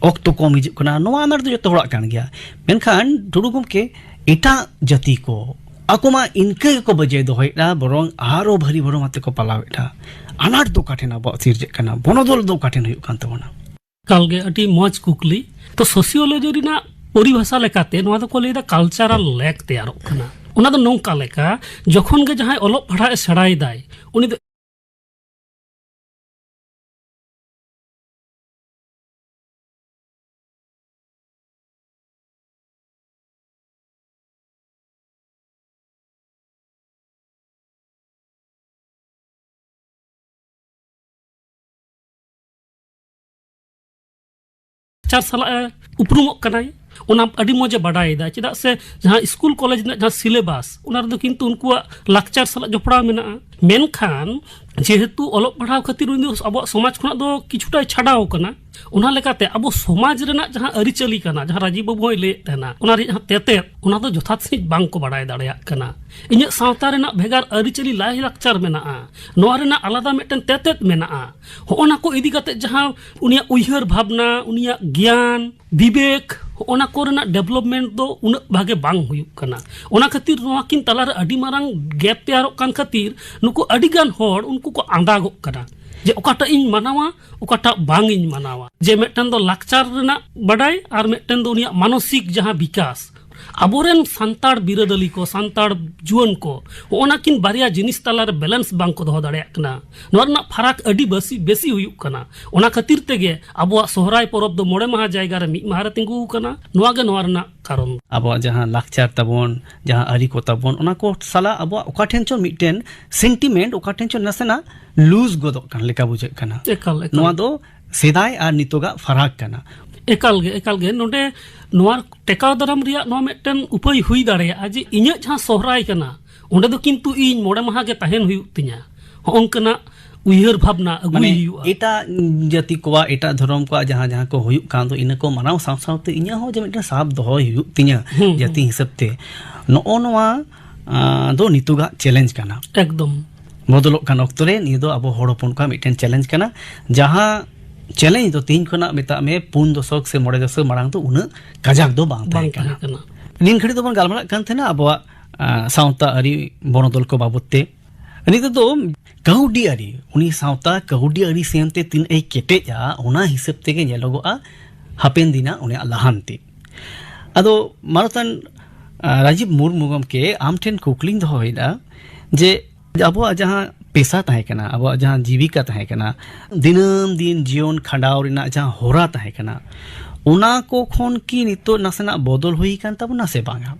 ᱚᱠᱛᱚ ᱠᱚᱢ ᱦᱤᱡᱩᱜ ᱠᱟᱱᱟ, ᱱᱚᱣᱟ ᱟᱱᱟᱴ ᱫᱚ ᱡᱚᱛᱚ ᱦᱚᱲᱟᱜ ᱠᱟᱱ ᱜᱮᱭᱟ᱾ ᱢᱮᱱᱠᱷᱟᱱ ᱴᱩᱰᱩ ᱜᱚᱢᱠᱮ, ᱮᱴᱟᱜ ᱡᱟᱹᱛᱤ ᱠᱚ ᱟᱠᱚ ᱢᱟ ᱤᱱᱠᱟᱹ ᱜᱮᱠᱚ ᱵᱟᱹᱡᱟᱹᱭ ᱫᱚᱦᱚᱭᱮᱫᱼᱟ, ᱵᱚᱨᱚᱝ ᱟᱨᱚ ᱵᱷᱟᱹᱨᱤ ᱵᱷᱚᱨᱚᱢ ᱟᱛᱮ ᱠᱚ ᱯᱟᱞᱟᱣᱮᱫᱼᱟ᱾ ᱟᱱᱟᱴ ᱫᱚ ᱚᱠᱟ ᱴᱷᱮᱱ ᱟᱵᱚᱣᱟᱜ ᱥᱤᱨᱡᱟᱹᱜ ᱠᱟᱱᱟ? ᱵᱚᱱᱚᱫᱚᱞ ᱫᱚ ᱚᱠᱟ ᱴᱷᱮᱱ ᱦᱩᱭᱩᱜ ᱠᱟᱱ ᱛᱟᱵᱚᱱᱟ? ᱮᱠᱟᱞ ᱜᱮ ᱟᱹᱰᱤ ᱢᱚᱡᱽ ᱠᱩᱠᱞᱤ᱾ ᱛᱚ, ᱥᱳᱥᱤᱭᱳᱞᱚᱡᱤ ᱨᱮᱱᱟᱜ ᱯᱚᱨᱤᱵᱷᱟᱥᱟ ᱞᱮᱠᱟᱛᱮ ᱱᱚᱣᱟ ᱫᱚᱠᱚ ᱞᱟᱹᱭᱫᱟ ᱠᱟᱞᱪᱟᱨᱟᱞ ᱞᱮᱠ ᱛᱮᱭᱟᱨᱚᱜ ᱠᱟᱱᱟ᱾ ᱚᱱᱟ ᱫᱚ ᱱᱚᱝᱠᱟ ᱞᱮᱠᱟ, ᱡᱚᱠᱷᱚᱱ ᱜᱮ ᱡᱟᱦᱟᱸᱭ ᱚᱞᱚᱜ ᱯᱟᱲᱦᱟᱜ ᱮ ᱥᱮᱬᱟᱭᱮᱫᱟᱭ, ᱩᱱᱤ ᱫᱚ ᱞᱟᱠᱪᱟᱨ ᱥᱟᱞᱟᱜ ᱮ ᱩᱯᱨᱩᱢᱚᱜ ᱠᱟᱱᱟᱭ, ᱚᱱᱟ ᱟᱹᱰᱤ ᱢᱚᱡᱽ ᱮ ᱵᱟᱰᱟᱭᱮᱫᱟ᱾ ᱪᱮᱫᱟᱜ ᱥᱮ ᱡᱟᱦᱟᱸ ᱥᱠᱩᱞ ᱠᱚᱞᱮᱡᱽ ᱨᱮᱱᱟᱜ ᱡᱟᱦᱟᱸ ᱥᱤᱞᱮᱵᱟᱥ, ᱚᱱᱟ ᱨᱮᱫᱚ ᱠᱤᱱᱛᱩ ᱩᱱᱠᱩᱣᱟᱜ ᱞᱟᱠᱪᱟᱨ ᱥᱟᱞᱟᱜ ᱡᱚᱯᱲᱟᱣ ᱢᱮᱱᱟᱜᱼᱟ᱾ ᱢᱮᱱᱠᱷᱟᱱ ᱡᱮᱦᱮᱛᱩ ᱚᱞᱚᱜ ᱯᱟᱲᱦᱟᱣ ᱠᱷᱟᱹᱛᱤᱨ ᱩᱱᱤ ᱫᱚ ᱟᱵᱚᱣᱟᱜ ᱥᱚᱢᱟᱡᱽ ᱠᱷᱚᱱᱟᱜ ᱫᱚ ᱠᱤᱪᱷᱩᱴᱟᱭ ᱪᱷᱟᱰᱟᱣ ᱠᱟᱱᱟ᱾ ᱚᱱᱟ ᱞᱮᱠᱟᱛᱮ ᱟᱵᱚ ᱥᱚᱢᱟᱡᱽ ᱨᱮᱱᱟᱜ ᱡᱟᱦᱟᱸ ᱟᱹᱨᱤᱪᱟᱹᱞᱤ ᱠᱟᱱᱟ, ᱡᱟᱦᱟᱸ ᱨᱟᱡᱤᱵ ᱵᱟᱹᱵᱩ ᱦᱚᱸᱭ ᱞᱟᱹᱭᱮᱫ ᱛᱟᱦᱮᱱᱟ, ᱚᱱᱟ ᱨᱮᱭᱟᱜ ᱡᱟᱦᱟᱸ ᱛᱮᱛᱮᱫ, ᱚᱱᱟ ᱫᱚ ᱡᱚᱛᱷᱟᱛ ᱥᱟᱺᱦᱤᱡ ᱵᱟᱝ ᱠᱚ ᱵᱟᱲᱟᱭ ᱫᱟᱲᱮᱭᱟᱜ ᱠᱟᱱᱟ᱾ ᱤᱧᱟᱹᱜ ᱥᱟᱶᱛᱟ ᱨᱮᱱᱟᱜ ᱵᱷᱮᱜᱟᱨ ᱟᱹᱨᱤᱪᱟᱹᱞᱤ, ᱞᱟᱭᱼᱞᱟᱠᱪᱟᱨ ᱢᱮᱱᱟᱜᱼᱟ, ᱱᱚᱣᱟ ᱨᱮᱱᱟᱜ ᱟᱞᱟᱫᱟ ᱢᱤᱫᱴᱮᱱ ᱛᱮᱛᱮᱫ ᱢᱮᱱᱟᱜᱼᱟ᱾ ᱦᱚᱸᱜᱼᱚ ᱱᱟ ᱠᱚ ᱤᱫᱤ ᱠᱟᱛᱮ ᱡᱟᱦᱟᱸ ᱩᱱᱤᱭᱟᱜ ᱩᱭᱦᱟᱹᱨ ᱵᱷᱟᱵᱽᱱᱟ, ᱩᱱᱤᱭᱟᱜ ᱜᱮᱭᱟᱱ, ᱵᱤᱵᱮᱠ, ᱚᱱᱟ ᱠᱚᱨᱮᱱᱟᱜ ᱰᱮᱵᱷᱞᱚᱯᱢᱮᱱᱴ ᱫᱚ ᱩᱱᱟᱹᱜ ᱵᱷᱟᱜᱮ ᱵᱟᱝ ᱦᱩᱭᱩᱜ ᱠᱟᱱᱟ᱾ ᱚᱱᱟ ᱠᱷᱟᱹᱛᱤᱨ ᱱᱚᱣᱟ ᱠᱤᱱ ᱛᱟᱞᱟᱨᱮ ᱟᱹᱰᱤ ᱢᱟᱨᱟᱝ ᱜᱮᱯ ᱛᱮᱭᱟᱨᱚᱜ ᱠᱟᱱ ᱠᱷᱟᱹᱛᱤᱨ ᱱᱩᱠᱩ ᱟᱹᱰᱤᱜᱟᱱ ᱦᱚᱲ ᱩᱱᱠᱩ ᱠᱚ ᱟᱸᱫᱟᱜᱚᱜ ᱠᱟᱱᱟ ᱡᱮ ᱚᱠᱟᱴᱟᱜ ᱤᱧ ᱢᱟᱱᱟᱣᱟ, ᱚᱠᱟᱴᱟᱜ ᱵᱟᱝ ᱤᱧ ᱢᱟᱱᱟᱣᱟ᱾ ᱡᱮ ᱢᱤᱫᱴᱮᱱ ᱫᱚ ᱞᱟᱠᱪᱟᱨ ᱨᱮᱱᱟᱜ ᱵᱟᱰᱟᱭ ᱟᱨ ᱢᱤᱫᱴᱮᱱ ᱫᱚ ᱩᱱᱤᱭᱟᱜ ᱢᱟᱱᱚᱥᱤᱠ ᱡᱟᱦᱟᱸ ᱵᱤᱠᱟᱥ᱾ ᱟᱵᱚᱨᱮᱱ ᱥᱟᱱᱛᱟᱲ ᱵᱤᱨᱟᱹᱫᱟᱹᱞᱤ ᱠᱚ, ᱥᱟᱱᱛᱟᱲ ᱡᱩᱣᱟᱹᱱ ᱠᱚ, ᱦᱚᱸᱜᱼᱚ ᱱᱟ ᱠᱤᱱ ᱵᱟᱨᱭᱟ ᱡᱤᱱᱤᱥ ᱛᱟᱞᱟᱨᱮ ᱵᱮᱞᱮᱱᱥ ᱵᱟᱝ ᱠᱚ ᱫᱚᱦᱚ ᱫᱟᱲᱮᱭᱟᱜ ᱠᱟᱱᱟ᱾ ᱱᱚᱣᱟ ᱨᱮᱱᱟᱜ ᱯᱷᱟᱨᱟᱠ ᱟᱹᱰᱤ ᱵᱮᱥᱤ, ᱵᱮᱥᱤ ᱦᱩᱭᱩᱜ ᱠᱟᱱᱟ᱾ ᱚᱱᱟ ᱠᱷᱟᱹᱛᱤᱨ ᱛᱮᱜᱮ ᱟᱵᱚᱣᱟᱜ ᱥᱚᱦᱨᱟᱭ ᱯᱚᱨᱚᱵᱽ ᱫᱚ ᱢᱚᱬᱮ ᱢᱟᱦᱟ ᱡᱟᱭᱜᱟ ᱨᱮ ᱢᱤᱫ ᱢᱟᱦᱟ ᱨᱮ ᱛᱤᱸᱜᱩ ᱟᱠᱟᱱᱟ᱾ ᱱᱚᱣᱟ ᱜᱮ ᱱᱚᱣᱟ ᱨᱮᱱᱟᱜ ᱠᱟᱨᱚᱱ᱾ ᱟᱵᱚᱣᱟᱜ ᱡᱟᱦᱟᱸ ᱞᱟᱠᱪᱟᱨ ᱛᱟᱵᱚᱱ, ᱡᱟᱦᱟᱸ ᱟᱹᱨᱤ ᱠᱚ ᱛᱟᱵᱚᱱ, ᱚᱱᱟ ᱠᱚ ᱥᱟᱞᱟᱜ ᱟᱵᱚᱣᱟᱜ ᱚᱠᱟ ᱴᱷᱮᱱ ᱪᱚ ᱢᱤᱫᱴᱮᱱ ᱥᱮᱱᱴᱤᱢᱮᱱᱴ, ᱚᱠᱟ ᱴᱷᱮᱱ ᱪᱚ ᱱᱟᱥᱮᱱᱟᱜ ᱞᱩᱡᱽ ᱜᱚᱫᱚᱜ ᱠᱟᱱ ᱞᱮᱠᱟ ᱵᱩᱡᱷᱟᱹᱜ ᱠᱟᱱᱟ᱾ ᱮᱠᱟᱞ, ᱮᱠᱟᱞ᱾ ᱱᱚᱣᱟ ᱫᱚ ᱥᱮᱫᱟᱭ ᱟᱨ ᱱᱤᱛᱚᱜᱟᱜ ᱯᱷᱟᱨᱟᱠ ᱠᱟᱱᱟ᱾ ᱮᱠᱟᱞ ᱜᱮ, ᱮᱠᱟᱞ ᱜᱮ᱾ ᱱᱚᱰᱮ ᱱᱚᱣᱟ ᱴᱮᱠᱟᱣ ᱫᱟᱨᱟᱢ ᱨᱮᱭᱟᱜ ᱱᱚᱣᱟ ᱢᱤᱫᱴᱮᱱ ᱩᱯᱟᱹᱭ ᱦᱩᱭ ᱫᱟᱲᱮᱭᱟᱜᱼᱟ ᱡᱮ ᱤᱧᱟᱹᱜ ᱡᱟᱦᱟᱸ ᱥᱚᱦᱨᱟᱭ ᱠᱟᱱᱟ, ᱚᱸᱰᱮ ᱫᱚ ᱠᱤᱱᱛᱩ ᱤᱧ ᱢᱚᱬᱮ ᱢᱟᱦᱟ ᱜᱮ ᱛᱟᱦᱮᱱ ᱦᱩᱭᱩᱜ ᱛᱤᱧᱟ᱾ ᱦᱚᱸᱜᱼᱚ ᱱᱚᱝᱠᱟᱱᱟᱜ ᱩᱭᱦᱟᱹᱨ ᱵᱷᱟᱵᱽᱱᱟ ᱟᱹᱜᱩᱭ ᱢᱟᱱᱮ ᱦᱩᱭᱩᱜᱼᱟ᱾ ᱮᱴᱟᱜ ᱡᱟᱹᱛᱤ ᱠᱚᱣᱟᱜ, ᱮᱴᱟᱜ ᱫᱷᱚᱨᱚᱢ ᱠᱚᱣᱟᱜ ᱡᱟᱦᱟᱸ ᱡᱟᱦᱟᱸ ᱠᱚ ᱦᱩᱭᱩᱜ ᱠᱟᱱ ᱫᱚ, ᱤᱱᱟᱹ ᱠᱚ ᱢᱟᱱᱟᱣ ᱥᱟᱶ ᱥᱟᱶᱛᱮ ᱤᱧᱟᱹᱜ ᱦᱚᱸ ᱡᱮ ᱢᱤᱫᱴᱮᱱ ᱥᱟᱵ ᱫᱚᱦᱚᱭ ᱦᱩᱭᱩᱜ ᱛᱤᱧᱟᱹ ᱦᱩᱸ, ᱡᱟᱹᱛᱤ ᱦᱩᱸ᱾ ᱦᱤᱥᱟᱹᱵ ᱛᱮ᱾ ᱱᱚᱜᱼᱚ ᱱᱚᱣᱟ, ᱟᱸ, ᱫᱚ ᱱᱤᱛᱚᱜᱟᱜ ᱪᱮᱞᱮᱧᱡᱽ ᱠᱟᱱᱟ᱾ ᱮᱠᱫᱚᱢ᱾ ᱵᱚᱫᱚᱞᱚᱜ ᱠᱟᱱ ᱚᱠᱛᱚ ᱨᱮ ᱱᱤᱭᱟᱹ ᱫᱚ ᱟᱵᱚ ᱦᱚᱲ ᱦᱚᱯᱚᱱ ᱠᱚᱣᱟᱜ ᱢᱤᱫᱴᱮᱱ ᱪᱮᱞᱮᱧᱡᱽ ᱠᱟᱱᱟ, ᱡᱟᱦᱟᱸ ᱪᱮᱞᱮᱧᱡᱽ ᱫᱚ ᱛᱮᱦᱮᱧ ᱠᱷᱚᱱᱟᱜ ᱢᱮᱛᱟᱜ ᱢᱮ ᱯᱩᱱ ᱫᱚᱥᱚᱠ ᱥᱮ ᱢᱚᱬᱮ ᱫᱚᱥᱚᱠ ᱢᱟᱲᱟᱝ ᱫᱚ ᱩᱱᱟᱹᱜ ᱠᱟᱡᱟᱠ ᱫᱚ ᱵᱟᱝ ᱵᱟᱝ ᱛᱟᱦᱮᱸ ᱠᱟᱱᱟ᱾ ᱛᱟᱦᱮᱸ ᱠᱟᱱᱟ᱾ ᱱᱤᱱ ᱜᱷᱟᱹᱲᱤᱡ ᱫᱚᱵᱚᱱ ᱜᱟᱞᱢᱟᱨᱟᱜ ᱠᱟᱱ ᱛᱟᱦᱮᱱᱟ ᱟᱵᱚᱣᱟᱜ, ᱟᱸ, ᱥᱟᱶᱛᱟ ᱟᱹᱨᱤ ᱵᱚᱱᱚᱫᱚᱞ ᱠᱚ ᱵᱟᱵᱚᱛ ᱛᱮ᱾ ᱱᱤᱛᱚᱜ ᱫᱚ ᱠᱟᱹᱣᱰᱤ ᱟᱹᱨᱤ, ᱩᱱᱤ ᱥᱟᱶᱛᱟ ᱠᱟᱹᱣᱰᱤ ᱟᱹᱨᱤ ᱥᱮᱱ ᱛᱮ ᱛᱤᱱᱟᱹᱜ ᱮ ᱠᱮᱴᱮᱡᱼᱟ, ᱚᱱᱟ ᱦᱤᱥᱟᱹᱵ ᱛᱮᱜᱮ ᱧᱮᱞᱚᱜᱚᱜᱼᱟ ᱦᱟᱯᱮᱱ ᱫᱤᱱᱟᱜ ᱩᱱᱤᱭᱟᱜ ᱞᱟᱦᱟᱱᱛᱤ᱾ ᱟᱫᱚ ᱢᱟᱱᱚᱛᱟᱱ, ᱟᱸ, ᱨᱟᱡᱤᱵ ᱢᱩᱨᱢᱩ ᱜᱚᱢᱠᱮ, ᱟᱢ ᱴᱷᱮᱱ ᱠᱩᱠᱞᱤᱧ ᱫᱚᱦᱚᱭᱮᱫᱟ ᱡᱮ ᱟᱵᱚᱣᱟᱜ ᱡᱟᱦᱟᱸ ᱯᱮᱥᱟ ᱛᱟᱦᱮᱸ ᱠᱟᱱᱟ, ᱟᱵᱚᱣᱟᱜ ᱡᱟᱦᱟᱸ ᱡᱤᱵᱤᱠᱟ ᱛᱟᱦᱮᱸ ᱠᱟᱱᱟ, ᱫᱤᱱᱟᱹᱢ ᱫᱤᱱ ᱡᱤᱭᱚᱱ ᱠᱷᱟᱸᱰᱟᱣ ᱨᱮᱱᱟᱜ ᱡᱟᱦᱟᱸ ᱦᱚᱨᱟ ᱛᱟᱦᱮᱸ ᱠᱟᱱᱟ, ᱚᱱᱟ ᱠᱚ ᱠᱷᱚᱱ ᱠᱤ ᱱᱤᱛᱚᱜ ᱱᱟᱥᱮᱱᱟᱜ ᱵᱚᱫᱚᱞ ᱦᱩᱭ ᱟᱠᱟᱱ ᱛᱟᱵᱚᱱᱟ ᱥᱮ ᱵᱟᱝᱟ?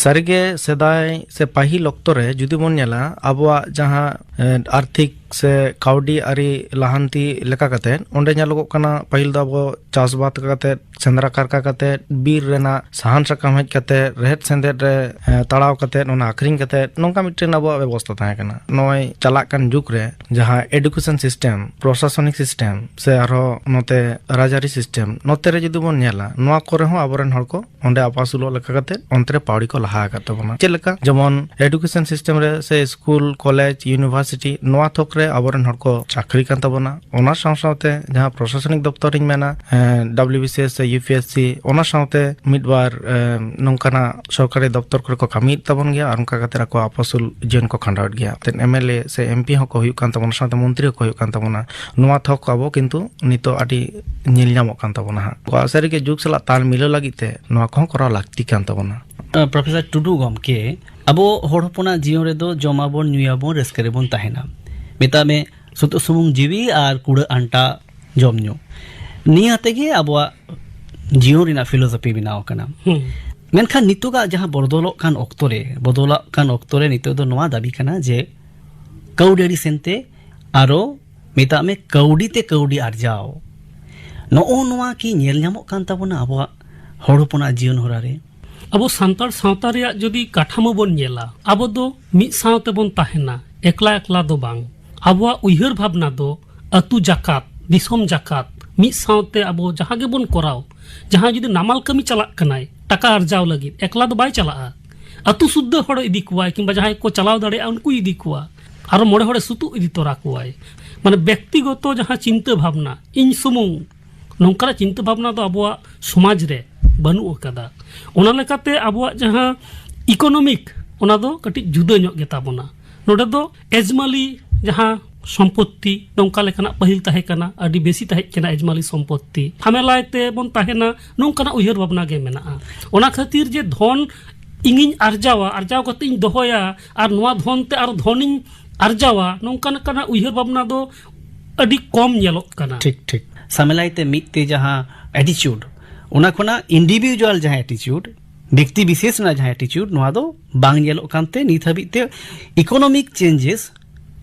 ᱥᱟᱹᱨᱤᱜᱮ ᱥᱮᱫᱟᱭ ᱥᱮ ᱯᱟᱹᱦᱤᱞ ᱚᱠᱛᱚ ᱨᱮ ᱡᱩᱫᱤ ᱵᱚᱱ ᱧᱮᱞᱟ, ᱟᱵᱚᱣᱟᱜ ᱡᱟᱦᱟᱸ, ᱮ, ᱟᱨᱛᱷᱤᱠ ᱥᱮ ᱠᱟᱹᱣᱰᱤ ᱟᱹᱨᱤ ᱞᱟᱦᱟᱱᱛᱤ ᱞᱮᱠᱟ ᱠᱟᱛᱮ, ᱚᱸᱰᱮ ᱧᱮᱞᱚᱜᱚᱜ ᱠᱟᱱᱟ, ᱯᱟᱹᱦᱤᱞ ᱫᱚ ᱟᱵᱚ ᱪᱟᱥᱵᱟᱥ ᱠᱟᱛᱮ ᱥᱮᱸᱫᱽᱨᱟ ᱠᱟᱨᱠᱟ ᱠᱟᱛᱮ, ᱵᱤᱨ ᱨᱮᱱᱟᱜ ᱥᱟᱦᱟᱱ ᱥᱟᱠᱟᱢ ᱦᱮᱡ ᱠᱟᱛᱮ, ᱨᱮᱦᱮᱫ ᱥᱮᱸᱫᱮᱫ ᱨᱮ ᱮ, ᱛᱟᱲᱟᱣ ᱠᱟᱛᱮ, ᱚᱱᱟ ᱟᱠᱷᱨᱤᱧ ᱠᱟᱛᱮ, ᱱᱚᱝᱠᱟ ᱢᱤᱫᱴᱮᱱ ᱟᱵᱚᱣᱟᱜ ᱵᱮᱵᱚᱥᱛᱟ ᱛᱟᱦᱮᱸ ᱠᱟᱱᱟ᱾ ᱱᱚᱜᱼᱚᱭ ᱪᱟᱞᱟᱜ ᱠᱟᱱ ᱡᱩᱜᱽ ᱨᱮ ᱡᱟᱦᱟᱸ education system, ᱯᱨᱚᱥᱟᱥᱚᱱᱤᱠ system, ᱥᱮ ᱟᱨᱦᱚᱸ ᱱᱚᱛᱮ ᱨᱟᱡᱽᱟᱹᱨᱤ system, ᱱᱚᱛᱮ ᱨᱮ ᱡᱩᱫᱤ ᱵᱚᱱ ᱧᱮᱞᱟ, ᱱᱚᱣᱟ ᱠᱚᱨᱮ ᱦᱚᱸ ᱟᱵᱚᱨᱮᱱ ᱦᱚᱲ ᱠᱚ ᱚᱸᱰᱮ ᱟᱯᱟᱥᱩᱞᱚᱜ ᱞᱮᱠᱟ ᱠᱟᱛᱮ ᱚᱱᱛᱮ ᱨᱮ ᱯᱟᱹᱣᱲᱤ ᱠᱚ ᱞᱟᱦᱟ ᱟᱠᱟᱫ ᱛᱟᱵᱚᱱᱟ᱾ ᱪᱮᱫ ᱞᱮᱠᱟ? ᱡᱮᱢᱚᱱ education system ᱨᱮ ᱥᱮ ᱥᱠᱩᱞ, ᱠᱚᱞᱮᱡᱽ, university, ᱱᱚᱣᱟ ᱛᱷᱚᱠ ᱨᱮ ᱟᱵᱚᱨᱮᱱ ᱦᱚᱲ ᱠᱚ ᱪᱟᱹᱠᱨᱤ ᱠᱟᱱ ᱛᱟᱵᱚᱱᱟ᱾ ᱚᱱᱟ ᱥᱟᱶ ᱥᱟᱶᱛᱮ ᱡᱟᱦᱟᱸ ᱯᱨᱚᱥᱟᱥᱚᱱᱤᱠ ᱫᱚᱯᱛᱚᱨ ᱤᱧ ᱢᱮᱱᱟ, ᱮᱸ, W B C S ᱥᱮ U P S C, ᱚᱱᱟ ᱥᱟᱶᱛᱮ ᱢᱤᱫ ᱵᱟᱨ, ᱮᱸ, ᱱᱚᱝᱠᱟᱱᱟᱜ ᱥᱚᱨᱠᱟᱨᱤ ᱫᱚᱯᱛᱚᱨ ᱠᱚᱨᱮ ᱠᱚ ᱠᱟᱹᱢᱤᱭᱮᱫ ᱛᱟᱵᱚᱱ ᱜᱮᱭᱟ ᱟᱨ ᱚᱱᱠᱟ ᱠᱟᱛᱮ ᱟᱠᱚᱣᱟᱜ ᱟᱯᱟᱥᱩᱞ ᱡᱤᱭᱚᱱ ᱠᱚ ᱠᱷᱟᱸᱰᱟᱣᱮᱫ ᱜᱮᱭᱟ᱾ ᱛᱮ M L A ᱥᱮ M P ᱦᱚᱸᱠᱚ ᱦᱩᱭᱩᱜ ᱠᱟᱱ ᱛᱟᱵᱚᱱᱟ, ᱥᱟᱶᱛᱮ ᱢᱚᱱᱛᱨᱤ ᱦᱚᱸᱠᱚ ᱦᱩᱭᱩᱜ ᱠᱟᱱ ᱛᱟᱵᱚᱱᱟ᱾ ᱱᱚᱣᱟ ᱛᱷᱚᱠ ᱠᱚ ᱟᱵᱚ ᱠᱤᱱᱛᱩ ᱱᱤᱛᱚᱜ ᱟᱹᱰᱤ ᱧᱮᱞ ᱧᱟᱢᱚᱜ ᱠᱟᱱ ᱛᱟᱵᱚᱱᱟ ᱦᱟᱸᱜ᱾ ᱥᱟᱹᱨᱤᱜᱮ ᱡᱩᱜᱽ ᱥᱟᱞᱟᱜ ᱛᱟᱞ ᱢᱤᱞᱟᱹᱣ ᱞᱟᱹᱜᱤᱫ ᱛᱮ ᱱᱚᱣᱟ ᱠᱚᱦᱚᱸ ᱠᱚᱨᱟᱣ ᱞᱟᱹᱠᱛᱤ ᱠᱟᱱ ᱛᱟᱵᱚᱱᱟ᱾ ᱯᱨᱚᱯᱷᱮᱥᱚᱨ ᱴᱩᱰᱩ ᱜᱚᱢᱠᱮ, ᱟᱵᱚ ᱦᱚᱲ ᱦᱚᱯᱚᱱᱟᱜ ᱡᱤᱭᱚᱱ ᱨᱮᱫᱚ ᱡᱚᱢᱟᱵᱚᱱ, ᱧᱩᱭᱟᱵᱚᱱ, ᱨᱟᱹᱥᱠᱟᱹ ᱨᱮᱵᱚᱱ ᱛᱟᱦᱮᱱᱟ᱾ ᱢᱮᱛᱟᱜ ᱢᱮ, ᱥᱩᱛᱩᱜ ᱥᱩᱢᱩᱝ ᱡᱤᱣᱤ ᱟᱨ ᱠᱩᱲᱟᱹ ᱟᱱᱴᱟ ᱡᱚᱢ ᱧᱩ, ᱱᱤᱭᱟᱹ ᱟᱛᱮ ᱜᱮ ᱟᱵᱚᱣᱟᱜ ᱡᱤᱭᱚᱱ ᱨᱮᱱᱟᱜ ᱯᱷᱤᱞᱳᱥᱚᱯᱷᱤ ᱵᱮᱱᱟᱣ ᱟᱠᱟᱱᱟ᱾ ᱦᱩᱸ᱾ ᱢᱮᱱᱠᱷᱟᱱ ᱱᱤᱛᱚᱜᱟᱜ ᱡᱟᱦᱟᱸ ᱵᱚᱫᱚᱞᱚᱜ ᱠᱟᱱ ᱚᱠᱛᱚ ᱨᱮ, ᱵᱚᱫᱚᱞᱚᱜ ᱠᱟᱱ ᱚᱠᱛᱚ ᱨᱮ ᱱᱤᱛᱚᱜ ᱫᱚ ᱱᱚᱣᱟ ᱫᱟᱹᱵᱤ ᱠᱟᱱᱟ ᱡᱮ ᱠᱟᱹᱣᱰᱤ ᱟᱹᱨᱤ ᱥᱮᱱᱛᱮ ᱟᱨᱚ, ᱢᱮᱛᱟᱜ ᱢᱮ, ᱠᱟᱹᱣᱰᱤ ᱛᱮ ᱠᱟᱹᱣᱰᱤ ᱟᱨᱡᱟᱣ, ᱱᱚᱜᱼᱚ ᱱᱚᱣᱟ ᱠᱤ ᱧᱮᱞ ᱧᱟᱢᱚᱜ ᱠᱟᱱ ᱛᱟᱵᱚᱱᱟ ᱟᱵᱚᱣᱟᱜ ᱦᱚᱲ ᱦᱚᱯᱚᱱᱟᱜ ᱡᱤᱭᱚᱱ ᱦᱚᱨᱟ ᱨᱮ? ᱟᱵᱚ ᱥᱟᱱᱛᱟᱲ ᱥᱟᱶᱛᱟ ᱨᱮᱭᱟᱜ ᱡᱩᱫᱤ ᱠᱟᱴᱷᱟᱢᱳ ᱵᱚᱱ ᱧᱮᱞᱟ, ᱟᱵᱚ ᱫᱚ ᱢᱤᱫ ᱥᱟᱶ ᱛᱮᱵᱚᱱ ᱛᱟᱦᱮᱱᱟ, ᱮᱠᱞᱟ ᱮᱠᱞᱟ ᱫᱚ ᱵᱟᱝ᱾ ᱟᱵᱚᱣᱟᱜ ᱩᱭᱦᱟᱹᱨ ᱵᱷᱟᱵᱽᱱᱟ ᱫᱚ ᱟᱹᱛᱩ ᱡᱟᱠᱟᱛ, ᱫᱤᱥᱚᱢ ᱡᱟᱠᱟᱛ, ᱢᱤᱫ ᱥᱟᱶᱛᱮ ᱟᱵᱚ ᱡᱟᱦᱟᱸ ᱜᱮᱵᱚᱱ ᱠᱚᱨᱟᱣ, ᱡᱟᱦᱟᱸᱭ ᱡᱩᱫᱤ ᱱᱟᱢᱟᱞ ᱠᱟᱹᱢᱤ ᱪᱟᱞᱟᱜ ᱠᱟᱱᱟᱭ ᱴᱟᱠᱟ ᱟᱨᱡᱟᱣ ᱞᱟᱹᱜᱤᱫ, ᱮᱠᱞᱟ ᱫᱚ ᱵᱟᱭ ᱪᱟᱞᱟᱜᱼᱟ᱾ ᱟᱹᱛᱩ ᱥᱩᱫᱽᱫᱷᱟᱹ ᱦᱚᱲᱮ ᱤᱫᱤ ᱠᱚᱣᱟᱭ, ᱠᱤᱝᱵᱟ ᱡᱟᱦᱟᱸᱭ ᱠᱚ ᱪᱟᱞᱟᱣ ᱫᱟᱲᱮᱭᱟᱜᱼᱟ ᱩᱱᱠᱩᱭ ᱤᱫᱤ ᱠᱚᱣᱟ᱾ ᱟᱨᱚ ᱢᱚᱬᱮ ᱦᱚᱲᱮ ᱥᱩᱛᱩᱜ ᱤᱫᱤ ᱛᱚᱨᱟ ᱠᱚᱣᱟᱭ᱾ ᱢᱟᱱᱮ ᱵᱮᱠᱛᱤᱜᱚᱛᱚ ᱡᱟᱦᱟᱸ ᱪᱤᱱᱛᱟᱹ ᱵᱷᱟᱵᱽᱱᱟ, ᱤᱧ ᱥᱩᱢᱩᱝ, ᱱᱚᱝᱠᱟᱱᱟᱜ ᱪᱤᱱᱛᱟᱹ ᱵᱷᱟᱵᱽᱱᱟ ᱫᱚ ᱟᱵᱚᱣᱟᱜ ᱥᱚᱢᱟᱡᱽ ᱨᱮ ᱵᱟᱹᱱᱩᱜ ᱟᱠᱟᱫᱟ᱾ ᱚᱱᱟ ᱞᱮᱠᱟᱛᱮ ᱟᱵᱚᱣᱟᱜ ᱡᱟᱦᱟᱸ economic, ᱚᱱᱟ ᱫᱚ ᱠᱟᱹᱴᱤᱡ ᱡᱩᱫᱟᱹ ᱧᱚᱜ ᱜᱮᱛᱟ ᱵᱚᱱᱟ᱾ ᱱᱚᱰᱮ ᱫᱚ ᱮᱡᱽᱢᱟᱹᱞᱤ ᱡᱟᱦᱟᱸ ᱥᱚᱢᱯᱚᱛᱛᱤ ᱱᱚᱝᱠᱟ ᱞᱮᱠᱟᱱᱟᱜ ᱯᱟᱹᱦᱤᱞ ᱛᱟᱦᱮᱸ ᱠᱟᱱᱟ, ᱟᱹᱰᱤ ᱵᱮᱥᱤ ᱛᱟᱦᱮᱸ ᱠᱟᱱᱟ ᱮᱡᱽᱢᱟᱹᱞᱤ ᱥᱚᱢᱯᱚᱛᱛᱤ᱾ ᱡᱷᱟᱢᱮᱞᱟᱭ ᱛᱮ ᱵᱚᱱ ᱛᱟᱦᱮᱱᱟ, ᱱᱚᱝᱠᱟᱱᱟᱜ ᱩᱭᱦᱟᱹᱨ ᱵᱷᱟᱵᱽᱱᱟ ᱜᱮ ᱢᱮᱱᱟᱜᱼᱟ᱾ ᱚᱱᱟ ᱠᱷᱟᱹᱛᱤᱨ ᱡᱮ ᱫᱷᱚᱱ ᱤᱧᱤᱧ ᱟᱨᱡᱟᱣᱟ, ᱟᱨᱡᱟᱣ ᱠᱟᱛᱮ ᱤᱧ ᱫᱚᱦᱚᱭᱟ ᱟᱨ ᱱᱚᱣᱟ ᱫᱷᱚᱱ ᱛᱮ ᱟᱨ ᱫᱷᱚᱱᱤᱧ ᱟᱨᱡᱟᱣᱟ, ᱱᱚᱝᱠᱟ ᱞᱮᱠᱟᱱᱟᱜ ᱩᱭᱦᱟᱹᱨ ᱵᱷᱟᱵᱽᱱᱟ ᱫᱚ ᱟᱹᱰᱤ ᱠᱚᱢ ᱧᱮᱞᱚᱜ ᱠᱟᱱᱟ᱾ ᱴᱷᱤᱠ, ᱴᱷᱤᱠ᱾ ᱥᱟᱢᱮᱞᱟᱭ ᱛᱮ ᱢᱤᱫ ᱛᱮ ᱡᱟᱦᱟᱸ attitude, ᱚᱱᱟ ᱠᱷᱚᱱᱟᱜ individual ᱡᱟᱦᱟᱸ attitude, ᱵᱮᱠᱛᱤ ᱵᱤᱥᱮᱥ ᱨᱮᱱᱟᱜ ᱡᱟᱦᱟᱸ attitude, ᱱᱚᱣᱟ ᱫᱚ ᱵᱟᱝ ᱧᱮᱞᱚᱜ ᱠᱟᱱᱛᱮ ᱱᱤᱛ ᱦᱟᱹᱵᱤᱡ ᱛᱮ economic changes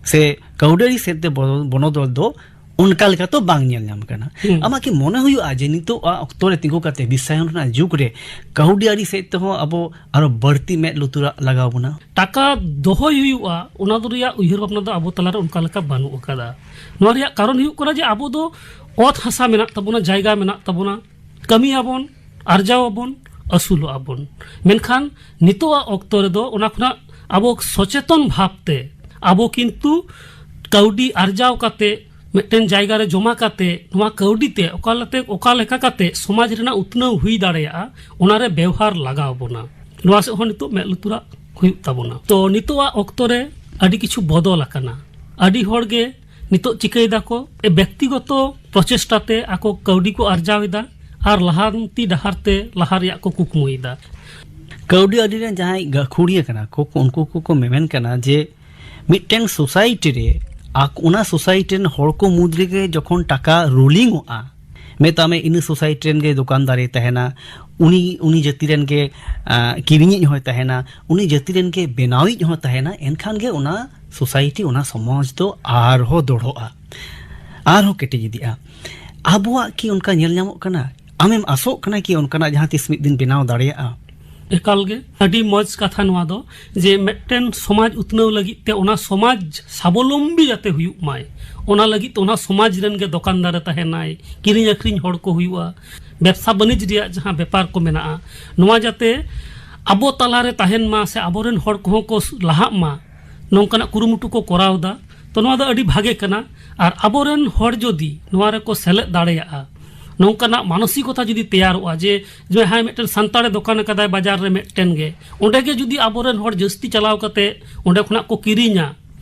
ᱥᱮ ᱠᱟᱹᱣᱰᱤ ᱥᱮᱫ ᱛᱮ ᱵᱚᱱᱚ-, ᱵᱚᱱᱚᱫᱚᱞ ᱫᱚ ᱚᱱᱠᱟ ᱞᱮᱠᱟ ᱛᱚ ᱵᱟᱝ ᱧᱮᱞ ᱧᱟᱢ ᱠᱟᱱᱟ᱾ ᱦᱩᱸ᱾ ᱟᱢᱟᱜ ᱠᱤ ᱢᱚᱱᱮ ᱦᱩᱭᱩᱜᱼᱟ ᱡᱮ ᱱᱤᱛᱚᱜ ᱟᱜ ᱚᱠᱛᱚ ᱨᱮ ᱛᱤᱸᱜᱩ ᱠᱟᱛᱮ, ᱵᱤᱥᱥᱟᱭᱚᱱ ᱨᱮᱱᱟᱜ ᱡᱩᱜᱽ ᱨᱮ, ᱠᱟᱹᱣᱰᱤ ᱟᱹᱨᱤ ᱥᱮᱫ ᱛᱮᱦᱚᱸ ᱟᱵᱚ ᱟᱨᱚ ᱵᱟᱹᱲᱛᱤ ᱢᱮᱫ ᱞᱩᱛᱩᱨᱟᱜ ᱞᱟᱜᱟᱣ ᱵᱚᱱᱟ? ᱴᱟᱠᱟ ᱫᱚᱦᱚᱭ ᱦᱩᱭᱩᱜᱼᱟ, ᱚᱱᱟ ᱫᱚ ᱨᱮᱭᱟᱜ ᱩᱭᱦᱟᱹᱨ ᱵᱷᱟᱵᱽᱱᱟ ᱫᱚ ᱟᱵᱚ ᱛᱟᱞᱟᱨᱮ ᱚᱱᱠᱟ ᱞᱮᱠᱟ ᱵᱟᱹᱱᱩᱜ ᱟᱠᱟᱫᱟ᱾ ᱱᱚᱣᱟ ᱨᱮᱭᱟᱜ ᱠᱟᱨᱚᱱ ᱦᱩᱭᱩᱜ ᱠᱟᱱᱟ ᱡᱮ ᱟᱵᱚ ᱫᱚ ᱚᱛ ᱦᱟᱥᱟ ᱢᱮᱱᱟᱜ ᱛᱟᱵᱚᱱᱟ, ᱡᱟᱭᱜᱟ ᱢᱮᱱᱟᱜ ᱛᱟᱵᱚᱱᱟ, ᱠᱟᱹᱢᱤᱭᱟᱵᱚᱱ, ᱟᱨᱡᱟᱣ ᱟᱵᱚᱱ, ᱟᱹᱥᱩᱞᱚᱜ ᱟᱵᱚᱱ᱾ ᱢᱮᱱᱠᱷᱟᱱ ᱱᱤᱛᱚᱜᱟᱜ ᱚᱠᱛᱚ ᱨᱮᱫᱚ ᱚᱱᱟ ᱠᱷᱚᱱᱟᱜ ᱟᱵᱚ ᱥᱚᱪᱮᱛᱚᱱ ᱵᱷᱟᱵᱽᱛᱮ ᱟᱵᱚ ᱠᱤᱱᱛᱩ ᱠᱟᱹᱣᱰᱤ ᱟᱨᱡᱟᱣ ᱠᱟᱛᱮ, ᱢᱤᱫᱴᱮᱱ ᱡᱟᱭᱜᱟ ᱨᱮ ᱡᱚᱢᱟ ᱠᱟᱛᱮ, ᱱᱚᱣᱟ ᱠᱟᱹᱣᱰᱤ ᱛᱮ ᱚᱠᱟ ᱞᱮᱠᱟᱛᱮ, ᱚᱠᱟ ᱞᱮᱠᱟ ᱠᱟᱛᱮ ᱥᱚᱢᱟᱡᱽ ᱨᱮᱱᱟᱜ ᱩᱛᱱᱟᱹᱣ ᱦᱩᱭ ᱫᱟᱲᱮᱭᱟᱜᱼᱟ, ᱚᱱᱟᱨᱮ ᱵᱮᱣᱦᱟᱨ ᱞᱟᱜᱟᱣ ᱵᱚᱱᱟ᱾ ᱱᱚᱣᱟ ᱥᱮᱫ ᱦᱚᱸ ᱱᱤᱛᱚᱜ ᱢᱮᱫ ᱞᱩᱛᱩᱨᱟᱜ ᱦᱩᱭᱩᱜ ᱛᱟᱵᱚᱱᱟ᱾ ᱛᱚ, ᱱᱤᱛᱚᱜᱟᱜ ᱚᱠᱛᱚ ᱨᱮ ᱟᱹᱰᱤ ᱠᱤᱪᱷᱩ ᱵᱚᱫᱚᱞ ᱟᱠᱟᱱᱟ᱾ ᱟᱹᱰᱤ ᱦᱚᱲ ᱜᱮ ᱱᱤᱛᱚᱜ ᱪᱤᱠᱟᱹᱭ ᱫᱟᱠᱚ, ᱵᱮᱠᱛᱤᱜᱚᱛᱚ ᱯᱨᱚᱪᱮᱥᱴᱟ ᱛᱮ ᱟᱠᱚ ᱠᱟᱹᱣᱰᱤ ᱠᱚ ᱟᱨᱡᱟᱣ ᱮᱫᱟ ᱟᱨ ᱞᱟᱦᱟᱱᱛᱤ ᱰᱟᱦᱟᱨ ᱛᱮ ᱞᱟᱦᱟ ᱨᱮᱭᱟᱜ ᱠᱚ ᱠᱩᱠᱢᱩᱭᱮᱫᱟ᱾ ᱠᱟᱹᱣᱰᱤ ᱟᱹᱨᱤ ᱨᱮᱱ ᱡᱟᱦᱟᱸᱭ ᱜᱟᱹᱠᱷᱩᱲᱤᱭᱟᱹ ᱠᱟᱱᱟ ᱠᱚ, ᱩᱱᱠᱩ ᱠᱚᱠᱚ ᱢᱮᱢᱮᱱ ᱠᱟᱱᱟ ᱡᱮ ᱢᱤᱫᱴᱮᱱ ᱥᱳᱥᱟᱭᱴᱤ ᱨᱮ, ᱟᱠ-, ᱚᱱᱟ ᱥᱳᱥᱟᱭᱴᱤ ᱨᱮᱱ ᱦᱚᱲ ᱠᱚ ᱢᱩᱫᱽ ᱨᱮᱜᱮ ᱡᱚᱠᱷᱚᱱ ᱴᱟᱠᱟ ᱨᱩᱞᱤᱝ ᱚᱜᱼᱟ, ᱢᱮᱛᱟᱜ ᱢᱮ ᱤᱱᱟᱹ ᱥᱳᱥᱟᱭᱴᱤ ᱨᱮᱱ ᱜᱮ ᱫᱚᱠᱟᱱᱫᱟᱨᱮ ᱛᱟᱦᱮᱱᱟ, ᱩᱱᱤ, ᱩᱱᱤ ᱡᱟᱹᱛᱤ ᱨᱮᱱ ᱜᱮ, ᱟ, ᱠᱤᱨᱤᱧᱤᱡ ᱦᱚᱸᱭ ᱛᱟᱦᱮᱱᱟ, ᱩᱱᱤ ᱡᱟᱹᱛᱤ ᱨᱮᱱ ᱜᱮ ᱵᱮᱱᱟᱣᱤᱡ ᱦᱚᱸ ᱛᱟᱦᱮᱱᱟ, ᱮᱱᱠᱷᱟᱱ ᱜᱮ ᱚᱱᱟ ᱥᱳᱥᱟᱭᱴᱤ, ᱚᱱᱟ ᱥᱚᱢᱟᱡᱽ ᱫᱚ ᱟᱨᱦᱚᱸ ᱫᱚᱲᱦᱚᱜᱼᱟ, ᱟᱨᱦᱚᱸ ᱠᱮᱴᱮᱡ ᱤᱫᱤᱜᱼᱟ᱾ ᱟᱵᱚᱣᱟᱜ ᱠᱤ ᱚᱱᱠᱟ ᱧᱮᱞ ᱧᱟᱢᱚᱜ ᱠᱟᱱᱟ? ᱟᱢᱮᱢ ᱟᱥᱚᱜ ᱠᱟᱱᱟ ᱠᱤ ᱚᱱᱠᱟᱱᱟᱜ ᱡᱟᱦᱟᱸ ᱛᱤᱥ ᱢᱤᱫ ᱫᱤᱱ ᱵᱮᱱᱟᱣ ᱫᱟᱲᱮᱭᱟᱜᱼᱟ? ᱮᱠᱟᱞ ᱜᱮ᱾ ᱟᱹᱰᱤ ᱢᱚᱡᱽ ᱠᱟᱛᱷᱟ ᱱᱚᱣᱟ ᱫᱚ, ᱡᱮ ᱢᱤᱫᱴᱮᱱ ᱥᱚᱢᱟᱡᱽ ᱩᱛᱱᱟᱹᱣ ᱞᱟᱹᱜᱤᱫ ᱛᱮ, ᱚᱱᱟ ᱥᱚᱢᱟᱡᱽ ᱥᱟᱵᱚᱞᱚᱢᱵᱤ ᱡᱟᱛᱮ ᱦᱩᱭᱩᱜ ᱢᱟᱭ, ᱚᱱᱟ ᱞᱟᱹᱜᱤᱫ ᱛᱮ ᱚᱱᱟ ᱥᱚᱢᱟᱡᱽ ᱨᱮᱱ ᱜᱮ ᱫᱚᱠᱟᱱᱫᱟᱨᱮ ᱛᱟᱦᱮᱱᱟᱭ, ᱠᱤᱨᱤᱧ ᱟᱹᱠᱷᱨᱤᱧ ᱦᱚᱲ ᱠᱚ ᱦᱩᱭᱩᱜᱼᱟ, ᱵᱮᱵᱽᱥᱟ ᱵᱟᱹᱱᱤᱡᱽ ᱨᱮᱭᱟᱜ ᱡᱟᱦᱟᱸ ᱵᱮᱯᱟᱨ ᱠᱚ ᱢᱮᱱᱟᱜᱼᱟ, ᱱᱚᱣᱟ ᱡᱟᱛᱮ ᱟᱵᱚ ᱛᱟᱞᱟᱨᱮ ᱛᱟᱦᱮᱱ ᱢᱟ ᱥᱮ ᱟᱵᱚᱨᱮᱱ ᱦᱚᱲ ᱠᱚᱦᱚᱸ ᱠᱚ ᱞᱟᱦᱟᱜ ᱢᱟ, ᱱᱚᱝᱠᱟᱱᱟᱜ ᱠᱩᱨᱩᱢᱩᱴᱩ ᱠᱚ ᱠᱚᱨᱟᱣ ᱮᱫᱟ᱾ ᱛᱚ, ᱱᱚᱣᱟ ᱫᱚ ᱟᱹᱰᱤ ᱵᱷᱟᱜᱮ ᱠᱟᱱᱟ᱾ ᱟᱨ ᱟᱵᱚᱨᱮᱱ ᱦᱚᱲ ᱡᱩᱫᱤ ᱱᱚᱣᱟ ᱨᱮᱠᱚ ᱥᱮᱞᱮᱫ ᱫᱟᱲᱮᱭᱟᱜᱼᱟ, ᱱᱚᱝᱠᱟᱱᱟᱜ ᱢᱟᱱᱚᱥᱤᱠᱚᱛᱟ ᱡᱩᱫᱤ ᱛᱮᱭᱟᱨᱚᱜᱼᱟ ᱡᱮ, ᱡᱮ ᱦᱮᱸ, ᱢᱤᱫᱴᱮᱱ ᱥᱟᱱᱛᱟᱲᱮ ᱫᱚᱠᱟᱱ ᱟᱠᱟᱫᱟᱭ ᱵᱟᱡᱟᱨ ᱨᱮ ᱢᱤᱫᱴᱮᱱ ᱜᱮ, ᱚᱸᱰᱮ ᱜᱮ ᱡᱩᱫᱤ ᱟᱵᱚᱨᱮᱱ ᱦᱚᱲ ᱡᱟᱹᱥᱛᱤ ᱪᱟᱞᱟᱣ ᱠᱟᱛᱮ ᱚᱸᱰᱮ ᱠᱷᱚᱱᱟᱜ ᱠᱚ ᱠᱤᱨᱤᱧᱟ,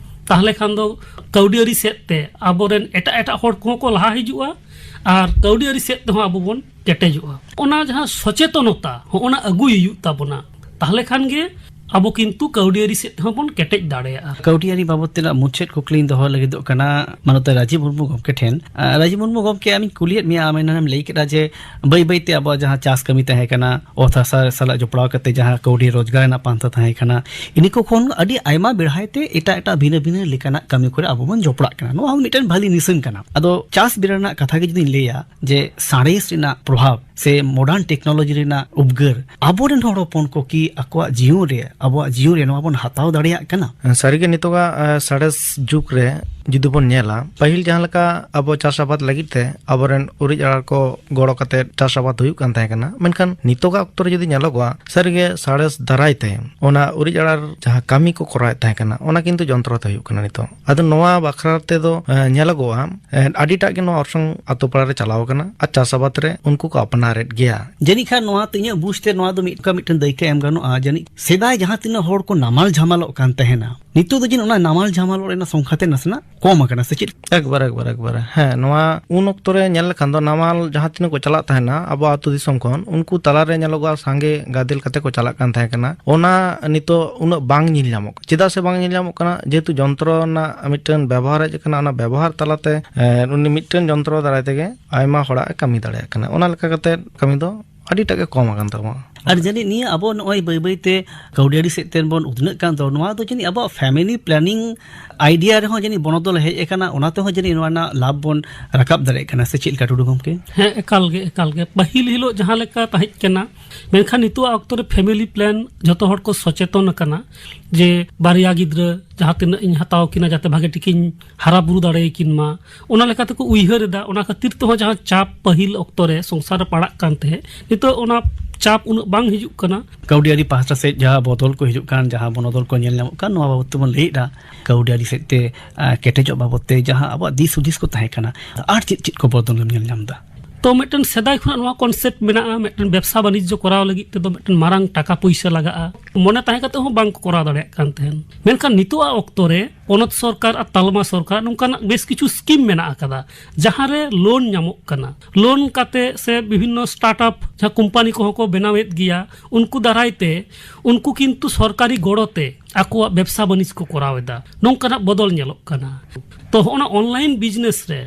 ᱛᱟᱦᱚᱞᱮ ᱠᱷᱟᱱ ᱫᱚ ᱠᱟᱹᱣᱰᱤ ᱟᱹᱨᱤ ᱥᱮᱫ ᱛᱮ ᱟᱵᱚᱨᱮᱱ ᱮᱴᱟᱜ ᱮᱴᱟᱜ ᱦᱚᱲ ᱠᱚᱦᱚᱸ ᱠᱚ ᱞᱟᱦᱟ ᱦᱤᱡᱩᱜᱼᱟ ᱟᱨ ᱠᱟᱹᱣᱰᱤ ᱟᱹᱨᱤ ᱥᱮᱫ ᱛᱮᱦᱚᱸ ᱟᱵᱚ ᱵᱚᱱ ᱠᱮᱴᱮᱡᱚᱜᱼᱟ᱾ ᱚᱱᱟ ᱡᱟᱦᱟᱸ ᱥᱚᱪᱮᱛᱚᱱᱚᱛᱟ, ᱦᱚᱸ, ᱚᱱᱟ ᱟᱹᱜᱩᱭ ᱦᱩᱭᱩᱜ ᱛᱟᱵᱚᱱᱟ᱾ ᱛᱟᱦᱚᱞᱮ ᱠᱷᱟᱱ ᱜᱮ ᱟᱵᱚ ᱠᱤᱱᱛᱩ ᱠᱟᱹᱣᱰᱤᱭᱟᱹᱨᱤ ᱥᱮᱫ ᱛᱮᱦᱚᱸ ᱵᱚᱱ ᱠᱮᱴᱮᱡ ᱫᱟᱲᱮᱭᱟᱜᱼᱟ᱾ ᱠᱟᱹᱣᱰᱤᱭᱟᱹᱨᱤ ᱵᱟᱵᱚᱫ ᱛᱮᱱᱟᱜ ᱢᱩᱪᱟᱹᱫ ᱠᱩᱠᱞᱤᱧ ᱫᱚᱦᱚ ᱞᱟᱹᱜᱤᱫᱚᱜ ᱠᱟᱱᱟ ᱢᱟᱱᱚᱛ ᱨᱟᱡᱤᱵ ᱢᱩᱨᱢᱩ ᱜᱚᱢᱠᱮ ᱴᱷᱮᱱ᱾ ᱟᱨ ᱨᱟᱡᱤᱵ ᱢᱩᱨᱢᱩ ᱜᱚᱢᱠᱮ, ᱟᱢᱤᱧ ᱠᱩᱞᱤᱭᱮᱫ ᱢᱮᱭᱟ, ᱟᱢ ᱮᱱᱟᱱᱮᱢ ᱞᱟᱹᱭ ᱠᱮᱫᱟ ᱡᱮ ᱵᱟᱹᱭ ᱵᱟᱹᱭ ᱛᱮ ᱟᱵᱚᱣᱟᱜ ᱡᱟᱦᱟᱸ ᱪᱟᱥ ᱠᱟᱹᱢᱤ ᱛᱟᱦᱮᱸ ᱠᱟᱱᱟ, ᱚᱛ ᱦᱟᱥᱟ ᱥᱟᱞᱟᱜ ᱡᱚᱯᱲᱟᱣ ᱠᱟᱛᱮ ᱡᱟᱦᱟᱸ ᱠᱟᱹᱣᱰᱤ ᱨᱳᱡᱽᱜᱟᱨ ᱨᱮᱱᱟᱜ ᱯᱟᱱᱛᱷᱟ ᱛᱟᱦᱮᱸ ᱠᱟᱱᱟ, ᱤᱱᱟᱹ ᱠᱚ ᱠᱷᱚᱱ ᱟᱹᱰᱤ ᱟᱭᱢᱟ ᱵᱮᱲᱦᱟᱭ ᱛᱮ ᱮᱴᱟᱜ ᱮᱴᱟᱜ ᱵᱷᱤᱱᱟᱹ ᱵᱷᱤᱱᱟᱹ ᱞᱮᱠᱟᱱᱟᱜ ᱠᱟᱹᱢᱤ ᱠᱚᱨᱮ ᱟᱵᱚ ᱵᱚᱱ ᱡᱚᱯᱲᱟᱜ ᱠᱟᱱᱟ᱾ ᱱᱚᱣᱟ ᱦᱚᱸ ᱢᱤᱫᱴᱮᱱ ᱵᱷᱟᱞᱤ ᱱᱤᱥᱟᱹᱱ ᱠᱟᱱᱟ᱾ ᱟᱫᱚ ᱪᱟᱥ ᱵᱮᱲᱟ ᱨᱮᱱᱟᱜ ᱠᱟᱛᱷᱟ ᱜᱮ ᱡᱩᱫᱤᱧ ᱞᱟᱹᱭᱟ, ᱡᱮ ᱥᱟᱬᱮᱥ ᱨᱮᱱᱟᱜ ᱯᱨᱚᱵᱷᱟᱵᱽ ᱥᱮ ᱢᱚᱰᱟᱨᱱ ᱴᱮᱠᱱᱳᱞᱚᱡᱤ ᱨᱮᱱᱟᱜ ᱩᱯᱜᱟᱹᱨ ᱟᱵᱚᱨᱮᱱ ᱦᱚᱲ ᱦᱚᱯᱚᱱ ᱠᱚ ᱠᱤ ᱟᱠᱚᱣᱟᱜ ᱡᱤᱭᱚᱱ ᱨᱮ, ᱟᱵᱚᱣᱟᱜ ᱡᱤᱭᱚᱱ ᱨᱮ ᱱᱚᱣᱟ ᱵᱚᱱ ᱦᱟᱛᱟᱣ ᱫᱟᱲᱮᱭᱟᱜ ᱠᱟᱱᱟ? ᱥᱟᱹᱨᱤᱜᱮ ᱱᱤᱛᱚᱜᱟᱜ, ᱮ, ᱥᱟᱬᱮᱥ ᱡᱩᱜᱽ ᱨᱮ ᱡᱩᱫᱤ ᱵᱚᱱ ᱧᱮᱞᱟ, ᱯᱟᱹᱦᱤᱞ ᱡᱟᱦᱟᱸ ᱞᱮᱠᱟ ᱟᱵᱚ ᱪᱟᱥ ᱟᱵᱟᱫ ᱞᱟᱹᱜᱤᱫ ᱛᱮ ᱟᱵᱚᱨᱮᱱ ᱩᱨᱤᱡ ᱟᱲᱟᱨ ᱠᱚ ᱜᱚᱲᱚ ᱠᱟᱛᱮ ᱪᱟᱥ ᱟᱵᱟᱫ ᱦᱩᱭᱩᱜ ᱠᱟᱱ ᱛᱟᱦᱮᱸ ᱠᱟᱱᱟ, ᱢᱮᱱᱠᱷᱟᱱ ᱱᱤᱛᱚᱜᱟᱜ ᱚᱠᱛᱚ ᱨᱮ ᱡᱩᱫᱤ ᱧᱮᱞᱚᱜᱚᱜᱼᱟ, ᱥᱟᱹᱨᱤᱜᱮ ᱥᱟᱬᱮᱥ ᱫᱟᱨᱟᱭ ᱛᱮ ᱚᱱᱟ ᱩᱨᱤᱡ ᱟᱲᱟᱨ ᱡᱟᱦᱟᱸ ᱠᱟᱹᱢᱤ ᱠᱚ ᱠᱚᱨᱟᱣᱮᱫ ᱛᱟᱦᱮᱸ ᱠᱟᱱᱟ, ᱚᱱᱟ ᱠᱤᱱᱛᱩ ᱡᱚᱱᱛᱨᱚ ᱛᱮ ᱦᱩᱭᱩᱜ ᱠᱟᱱᱟ ᱱᱤᱛᱚᱜ᱾ ᱟᱫᱚ ᱱᱚᱣᱟ ᱵᱟᱠᱷᱨᱟ ᱛᱮᱫᱚ, ᱮ, ᱧᱮᱞᱚᱜᱚᱜᱼᱟ, ᱮ, ᱟᱹᱰᱤᱴᱟᱜ ᱜᱮ ᱱᱚᱣᱟ ᱚᱨᱥᱚᱝ ᱟᱛᱳ ᱯᱟᱲᱟ ᱨᱮ ᱪᱟᱞᱟᱣ ᱟᱠᱟᱱᱟ ᱟᱨ ᱪᱟᱥ ᱟᱵᱟᱫ ᱨᱮ ᱩᱱᱠᱩ ᱠᱚ ᱟᱯᱱᱟᱨᱮᱫ ᱜᱮᱭᱟ᱾ ᱡᱟᱹᱱᱤᱡ ᱠᱷᱟᱱ ᱱᱚᱣᱟ ᱛᱮ ᱤᱧᱟᱹᱜ ᱵᱩᱡᱽ ᱛᱮ ᱱᱚᱣᱟ ᱫᱚ ᱢᱤᱫ, ᱚᱱᱠᱟ ᱢᱤᱫᱴᱮᱱ ᱫᱟᱹᱭᱠᱟᱹ ᱮᱢ ᱜᱟᱱᱚᱜᱼᱟ, ᱡᱟᱹᱱᱤᱡ ᱥᱮᱫᱟᱭ ᱡᱟᱦᱟᱸ ᱛᱤᱱᱟᱹᱜ ᱦᱚᱲ ᱠᱚ ᱱᱟᱢᱟᱞ ᱡᱷᱟᱢᱟᱞᱚᱜ ᱠᱟᱱ ᱛᱟᱦᱮᱱᱟ, ᱱᱤᱛᱚᱜ ᱫᱚ ᱡᱟᱹᱱᱤᱡ ᱚᱱᱟ ᱱᱟᱢᱟᱞ ᱡᱷᱟᱢᱟᱞᱚᱜ ᱨᱮᱱᱟᱜ ᱥᱚᱝᱠᱷᱟ ᱛᱮ ᱱᱟᱥᱮᱱᱟᱜ ᱠᱚᱢ ᱟᱠᱟᱱᱟ, ᱥᱮ ᱪᱮᱫ? ᱮᱠᱵᱟᱨ, ᱮᱠᱵᱟᱨ, ᱮᱠᱵᱟᱨ᱾ ᱦᱮᱸ, ᱱᱚᱣᱟ ᱩᱱ ᱚᱠᱛᱚ ᱨᱮ ᱧᱮᱞ ᱞᱮᱠᱷᱟᱱ ᱫᱚ ᱱᱟᱢᱟᱞ ᱡᱟᱦᱟᱸ ᱛᱤᱱᱟᱹᱜ ᱠᱚ ᱪᱟᱞᱟᱜ ᱛᱟᱦᱮᱱᱟ ᱟᱵᱚ ᱟᱹᱛᱩ ᱫᱤᱥᱚᱢ ᱠᱷᱚᱱ, ᱩᱱᱠᱩ ᱛᱟᱞᱟᱨᱮ ᱧᱮᱞᱚᱜᱚᱜᱼᱟ ᱥᱟᱸᱜᱮ ᱜᱟᱫᱮᱞ ᱠᱟᱛᱮ ᱠᱚ ᱪᱟᱞᱟᱜ ᱠᱟᱱ ᱛᱟᱦᱮᱸ ᱠᱟᱱᱟ᱾ ᱚᱱᱟ ᱱᱤᱛᱚᱜ ᱩᱱᱟᱹᱜ ᱵᱟᱝ ᱧᱮᱞ ᱧᱟᱢᱚᱜ ᱠᱟᱱᱟ᱾ ᱪᱮᱫᱟᱜ ᱥᱮ ᱵᱟᱝ ᱧᱮᱞ ᱧᱟᱢᱚᱜ ᱠᱟᱱᱟ? ᱡᱮᱦᱮᱛᱩ ᱡᱚᱱᱛᱨᱚ ᱨᱮᱱᱟᱜ ᱢᱤᱫᱴᱮᱱ ᱵᱮᱵᱚᱦᱟᱨ ᱦᱮᱡ ᱟᱠᱟᱱᱟ, ᱚᱱᱟ ᱵᱮᱵᱚᱦᱟᱨ ᱛᱟᱞᱟᱛᱮ, ᱮ, ᱩᱱᱤ ᱢᱤᱫᱴᱮᱱ ᱡᱚᱱᱛᱨᱚ ᱫᱟᱨᱟᱭ ᱛᱮᱜᱮ ᱟᱭᱢᱟ ᱦᱚᱲᱟᱜ ᱮ ᱠᱟᱹᱢᱤ ᱫᱟᱲᱮᱭᱟᱜ ᱠᱟᱱᱟ᱾ ᱚᱱᱟ ᱞᱮᱠᱟ ᱠᱟᱛᱮ ᱠᱟᱹᱢᱤ ᱫᱚ ᱟᱹᱰᱤᱴᱟᱜ ᱜᱮ ᱠᱚᱢ ᱟᱠᱟᱱ ᱛᱟᱵᱚᱱᱟ᱾ ᱟᱨ ᱡᱟᱹᱱᱤᱡ ᱱᱤᱭᱟᱹ ᱟᱵᱚ ᱱᱚᱜᱼᱚᱭ ᱵᱟᱹᱭ ᱵᱟᱹᱭ ᱛᱮ ᱠᱟᱹᱣᱰᱤ ᱟᱹᱨᱤ ᱥᱮᱫ ᱛᱮ ᱵᱚᱱ ᱩᱛᱱᱟᱹᱜ ᱠᱟᱱ ᱫᱚ, ᱱᱚᱣᱟ ᱫᱚ ᱡᱟᱹᱱᱤᱡ ᱟᱵᱚᱣᱟᱜ family planning idea ᱨᱮᱦᱚᱸ ᱡᱟᱹᱱᱤᱡ ᱵᱚᱱᱚᱫᱚᱞ ᱦᱮᱡ ᱟᱠᱟᱱᱟ, ᱚᱱᱟ ᱛᱮᱦᱚᱸ ᱡᱟᱹᱱᱤᱡ ᱱᱚᱣᱟ ᱨᱮᱱᱟᱜ ᱞᱟᱵᱷ ᱵᱚᱱ ᱨᱟᱠᱟᱵ ᱫᱟᱲᱮᱭᱟᱜ ᱠᱟᱱᱟ, ᱥᱮ ᱪᱮᱫ ᱞᱮᱠᱟ, ᱴᱩᱰᱩ ᱜᱚᱢᱠᱮ? ᱦᱮᱸ, ᱮᱠᱟᱞ ᱜᱮ, ᱮᱠᱟᱞ ᱜᱮ᱾ ᱯᱟᱹᱦᱤᱞ ᱦᱤᱞᱳᱜ ᱡᱟᱦᱟᱸ ᱞᱮᱠᱟ ᱛᱟᱦᱮᱸ ᱠᱟᱱᱟ, ᱢᱮᱱᱠᱷᱟᱱ ᱱᱤᱛᱚᱜ ᱚᱠᱛᱚ ᱨᱮ family plan ᱡᱷᱚᱛᱚ ᱦᱚᱲ ᱠᱚ ᱥᱚᱪᱮᱛᱚᱱ ᱟᱠᱟᱱᱟ ᱡᱮ ᱵᱟᱨᱭᱟ ᱜᱤᱫᱽᱨᱟᱹ ᱡᱟᱦᱟᱸ ᱛᱤᱱᱟᱹᱜ ᱤᱧ ᱦᱟᱛᱟᱣ ᱠᱤᱱᱟ, ᱡᱟᱛᱮ ᱵᱷᱟᱜᱮ ᱴᱷᱤᱠᱤᱧ ᱦᱟᱨᱟ ᱵᱩᱨᱩ ᱫᱟᱲᱮᱭᱟᱠᱤᱱ ᱢᱟ, ᱚᱱᱟ ᱞᱮᱠᱟ ᱛᱮᱠᱚ ᱩᱭᱦᱟᱹᱨ ᱮᱫᱟ᱾ ᱚᱱᱟ ᱠᱷᱟᱹᱛᱤᱨ ᱛᱮᱦᱚᱸ ᱡᱟᱦᱟᱸ ᱪᱟᱯ ᱯᱟᱹᱦᱤᱞ ᱚᱠᱛᱚ ᱨᱮ ᱥᱚᱝᱥᱟᱨ ᱨᱮ ᱯᱟᱲᱟᱜ ᱠᱟᱱ ᱛᱟᱦᱮᱸᱫ, ᱱᱤᱛᱚᱜ ᱚᱱᱟ ᱪᱟᱯ ᱩᱱᱟᱹᱜ ᱵᱟᱝ ᱦᱤᱡᱩᱜ ᱠᱟᱱᱟ᱾ ᱠᱟᱹᱣᱰᱤ ᱟᱹᱨᱤ ᱯᱟᱦᱴᱟ ᱥᱮᱫ ᱡᱟᱦᱟᱸ ᱵᱚᱫᱚᱞ ᱠᱚ ᱦᱤᱡᱩᱜ ᱠᱟᱱ, ᱡᱟᱦᱟᱸ ᱵᱚᱱᱚᱫᱚᱞ ᱠᱚ ᱧᱮᱞ ᱧᱟᱢᱚᱜ ᱠᱟᱱ, ᱱᱚᱣᱟ ᱵᱟᱵᱚᱫ ᱛᱮᱵᱚᱱ ᱞᱟᱹᱭᱮᱫᱼᱟ᱾ ᱠᱟᱹᱣᱰᱤ ᱟᱹᱨᱤ ᱥᱮᱫ ᱛᱮ, ᱟᱸ, ᱠᱮᱴᱮᱡᱚᱜ ᱵᱟᱵᱚᱫ ᱛᱮ ᱡᱟᱦᱟᱸ ᱟᱵᱚᱣᱟᱜ ᱫᱤᱥ ᱦᱩᱫᱤᱥ ᱠᱚ ᱛᱟᱦᱮᱸ ᱠᱟᱱᱟ, ᱟᱨ ᱪᱮᱫ ᱪᱮᱫ ᱠᱚ ᱵᱚᱫᱚᱞ ᱮᱢ ᱧᱮᱞ ᱧᱟᱢ ᱮᱫᱟ? ᱛᱚ ᱢᱤᱫᱴᱮᱱ ᱥᱮᱫᱟᱭ ᱠᱷᱚᱱᱟᱜ ᱱᱚᱣᱟ ᱠᱚᱱᱥᱮᱯᱴ ᱢᱮᱱᱟᱜᱼᱟ, ᱢᱤᱫᱴᱮᱱ ᱵᱮᱵᱽᱥᱟ ᱵᱟᱱᱤᱡᱽᱡᱚ ᱠᱚᱨᱟᱣ ᱞᱟᱹᱜᱤᱫ ᱛᱮᱫᱚ ᱢᱤᱫᱴᱮᱱ ᱢᱟᱨᱟᱝ ᱴᱟᱠᱟ ᱯᱩᱭᱥᱟᱹ ᱞᱟᱜᱟᱜᱼᱟ, ᱢᱚᱱᱮ ᱛᱟᱦᱮᱸ ᱠᱟᱛᱮ ᱦᱚᱸ ᱵᱟᱝ ᱠᱚ ᱠᱚᱨᱟᱣ ᱫᱟᱲᱮᱭᱟᱜ ᱠᱟᱱ ᱛᱟᱦᱮᱸᱱ᱾ ᱢᱮᱱᱠᱷᱟᱱ ᱱᱤᱛᱚᱜᱟᱜ ᱚᱠᱛᱚ ᱨᱮ ᱯᱚᱱᱚᱛ ᱥᱚᱨᱠᱟᱨ ᱟᱨ ᱛᱟᱞᱢᱟ ᱥᱚᱨᱠᱟᱨ ᱱᱚᱝᱠᱟᱱᱟᱜ ᱵᱮᱥ ᱠᱤᱪᱷᱩ ᱥᱠᱤᱢ ᱢᱮᱱᱟᱜ ᱟᱠᱟᱫᱟ, ᱡᱟᱦᱟᱸ ᱨᱮ ᱞᱳᱱ ᱧᱟᱢᱚᱜ ᱠᱟᱱᱟ᱾ ᱞᱳᱱ ᱠᱟᱛᱮ ᱥᱮ ᱵᱤᱵᱷᱤᱱᱱᱚ ᱥᱴᱟᱨᱴ ᱟᱯ ᱡᱟᱦᱟᱸ ᱠᱳᱢᱯᱟᱱᱤ ᱠᱚᱦᱚᱸ ᱠᱚ ᱵᱮᱱᱟᱣᱮᱫ ᱜᱮᱭᱟ, ᱩᱱᱠᱩ ᱫᱟᱨᱟᱭ ᱛᱮ ᱩᱱᱠᱩ ᱠᱤᱱᱛᱩ ᱥᱚᱨᱠᱟᱨᱤ ᱜᱚᱲᱚ ᱛᱮ ᱟᱠᱚᱣᱟᱜ ᱵᱮᱵᱽᱥᱟ ᱵᱟᱹᱱᱤᱡᱽ ᱠᱚ ᱠᱚᱨᱟᱣ ᱮᱫᱟ᱾ ᱱᱚᱝᱠᱟᱱᱟᱜ ᱵᱚᱫᱚᱞ ᱧᱮᱞᱚᱜ ᱠᱟᱱᱟ᱾ ᱛᱚ ᱦᱚᱸᱜᱼᱚ ᱱᱟ ᱚᱱᱞᱟᱭᱤᱱ ᱵᱤᱡᱽᱱᱮᱥ ᱨᱮ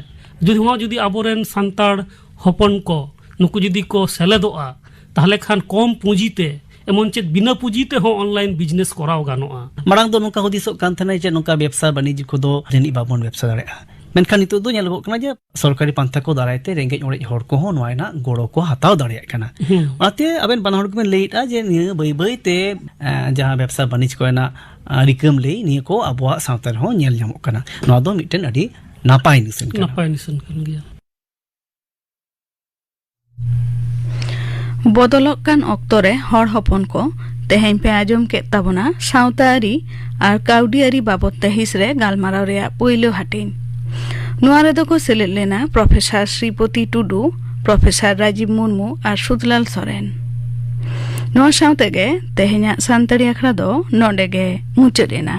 ᱡᱩᱫᱤ ᱦᱚᱸ ᱡᱩᱫᱤ ᱟᱵᱚᱨᱮᱱ ᱥᱟᱱᱛᱟᱲ ᱦᱚᱯᱚᱱ ᱠᱚ ᱱᱩᱠᱩ ᱡᱩᱫᱤ ᱠᱚ ᱥᱮᱞᱮᱫᱚᱜᱼᱟ, ᱛᱟᱦᱚᱞᱮ ᱠᱷᱟᱱ ᱠᱚᱢ ᱯᱩᱸᱡᱤ ᱛᱮ, ᱮᱢᱚᱱ ᱪᱮᱫ ᱵᱤᱱᱟᱹ ᱯᱩᱸᱡᱤ ᱛᱮᱦᱚᱸ ᱚᱱᱞᱟᱭᱤᱱ ᱵᱤᱡᱽᱱᱮᱥ ᱠᱚᱨᱟᱣ ᱜᱟᱱᱚᱜᱼᱟ᱾ ᱢᱟᱲᱟᱝ ᱫᱚ ᱱᱚᱝᱠᱟ ᱦᱩᱫᱤᱥᱚᱜ ᱠᱟᱱ ᱛᱟᱦᱮᱱᱟ ᱡᱮ ᱱᱚᱝᱠᱟ ᱵᱮᱵᱽᱥᱟ ᱵᱟᱹᱱᱤᱡᱽ ᱠᱚᱫᱚ ᱡᱟᱹᱱᱤᱡ ᱵᱟᱵᱚᱱ ᱵᱮᱵᱽᱥᱟ ᱫᱟᱲᱮᱭᱟᱜᱼᱟ᱾ ᱢᱮᱱᱠᱷᱟᱱ ᱱᱤᱛᱚᱜ ᱫᱚ ᱧᱮᱞᱚᱜᱚᱜ ᱠᱟᱱᱟ ᱡᱮ ᱥᱚᱨᱠᱟᱨᱤ ᱯᱟᱱᱛᱷᱟ ᱠᱚ ᱫᱟᱨᱟᱭ ᱛᱮ ᱨᱮᱸᱜᱮᱡ ᱚᱨᱮᱡ ᱦᱚᱲ ᱠᱚᱦᱚᱸ ᱱᱚᱣᱟ ᱨᱮᱱᱟᱜ ᱜᱚᱲᱚ ᱠᱚ ᱦᱟᱛᱟᱣ ᱫᱟᱲᱮᱭᱟᱜ ᱠᱟᱱᱟ᱾ ᱦᱩᱸ᱾ ᱚᱱᱟᱛᱮ ᱟᱵᱮᱱ ᱵᱟᱱᱟ ᱦᱚᱲ ᱜᱮᱵᱮᱱ ᱞᱟᱹᱭᱮᱫᱼᱟ ᱡᱮ ᱱᱤᱭᱟᱹ ᱵᱟᱹᱭ ᱵᱟᱹᱭ ᱛᱮ, ᱮᱸ, ᱡᱟᱦᱟᱸ ᱵᱮᱵᱽᱥᱟ ᱵᱟᱹᱱᱤᱡᱽ ᱠᱚᱨᱮᱱᱟᱜ, ᱟᱸ, ᱨᱤᱠᱟᱹᱢ ᱞᱟᱹᱭ, ᱱᱤᱭᱟᱹ ᱠᱚ ᱟᱵᱚᱣᱟᱜ ᱥᱟᱶᱛᱟ ᱨᱮᱦᱚᱸ ᱧᱮᱞ ᱧᱟᱢᱚᱜ ᱠᱟᱱᱟ᱾ ᱱᱚᱣᱟ ᱫᱚ ᱢᱤᱫᱴᱮᱱ ᱟᱹᱰᱤ ᱱᱟᱯᱟᱭ ᱱᱤᱥᱟᱹᱱ ᱠᱟᱱᱟ᱾ ᱱᱟᱯᱟᱭ ᱱᱤᱥᱟᱹᱱ ᱠᱟᱱ ᱜᱮᱭᱟ᱾ ᱵᱚᱫᱚᱞᱚᱜ ᱠᱟᱱ ᱚᱠᱛᱚ ᱨᱮ ᱦᱚᱲ ᱦᱚᱯᱚᱱ ᱠᱚ, ᱛᱮᱦᱮᱧ ᱯᱮ ᱟᱸᱡᱚᱢ ᱠᱮᱫ ᱛᱟᱵᱚᱱᱟ ᱥᱟᱶᱛᱟ ᱟᱹᱨᱤ ᱟᱨ ᱠᱟᱹᱣᱰᱤ ᱟᱹᱨᱤ ᱵᱟᱵᱚᱫ ᱛᱮ ᱦᱤᱸᱥ ᱨᱮ ᱜᱟᱞᱢᱟᱨᱟᱣ ᱨᱮᱭᱟᱜ ᱯᱩᱭᱞᱩ ᱦᱟᱹᱴᱤᱧ᱾ ᱱᱚᱣᱟ ᱨᱮᱫᱚ ᱠᱚ ᱥᱮᱞᱮᱫ ᱞᱮᱱᱟ ᱯᱨᱚᱯᱷᱮᱥᱚᱨ ᱥᱨᱤᱯᱚᱛᱤ ᱴᱩᱰᱩ, ᱯᱨᱚᱯᱷᱮᱥᱚᱨ ᱨᱟᱡᱤᱵ ᱢᱩᱨᱢᱩ ᱟᱨ ᱥᱩᱫᱷᱞᱟᱞ ᱥᱚᱨᱮᱱ᱾ ᱱᱚᱣᱟ ᱥᱟᱶ ᱛᱮᱜᱮ ᱛᱮᱦᱮᱧᱟᱜ ᱥᱟᱱᱛᱟᱲᱤ ᱟᱠᱷᱲᱟ ᱫᱚ ᱱᱚᱰᱮ ᱜᱮ ᱢᱩᱪᱟᱹᱫ ᱮᱱᱟ᱾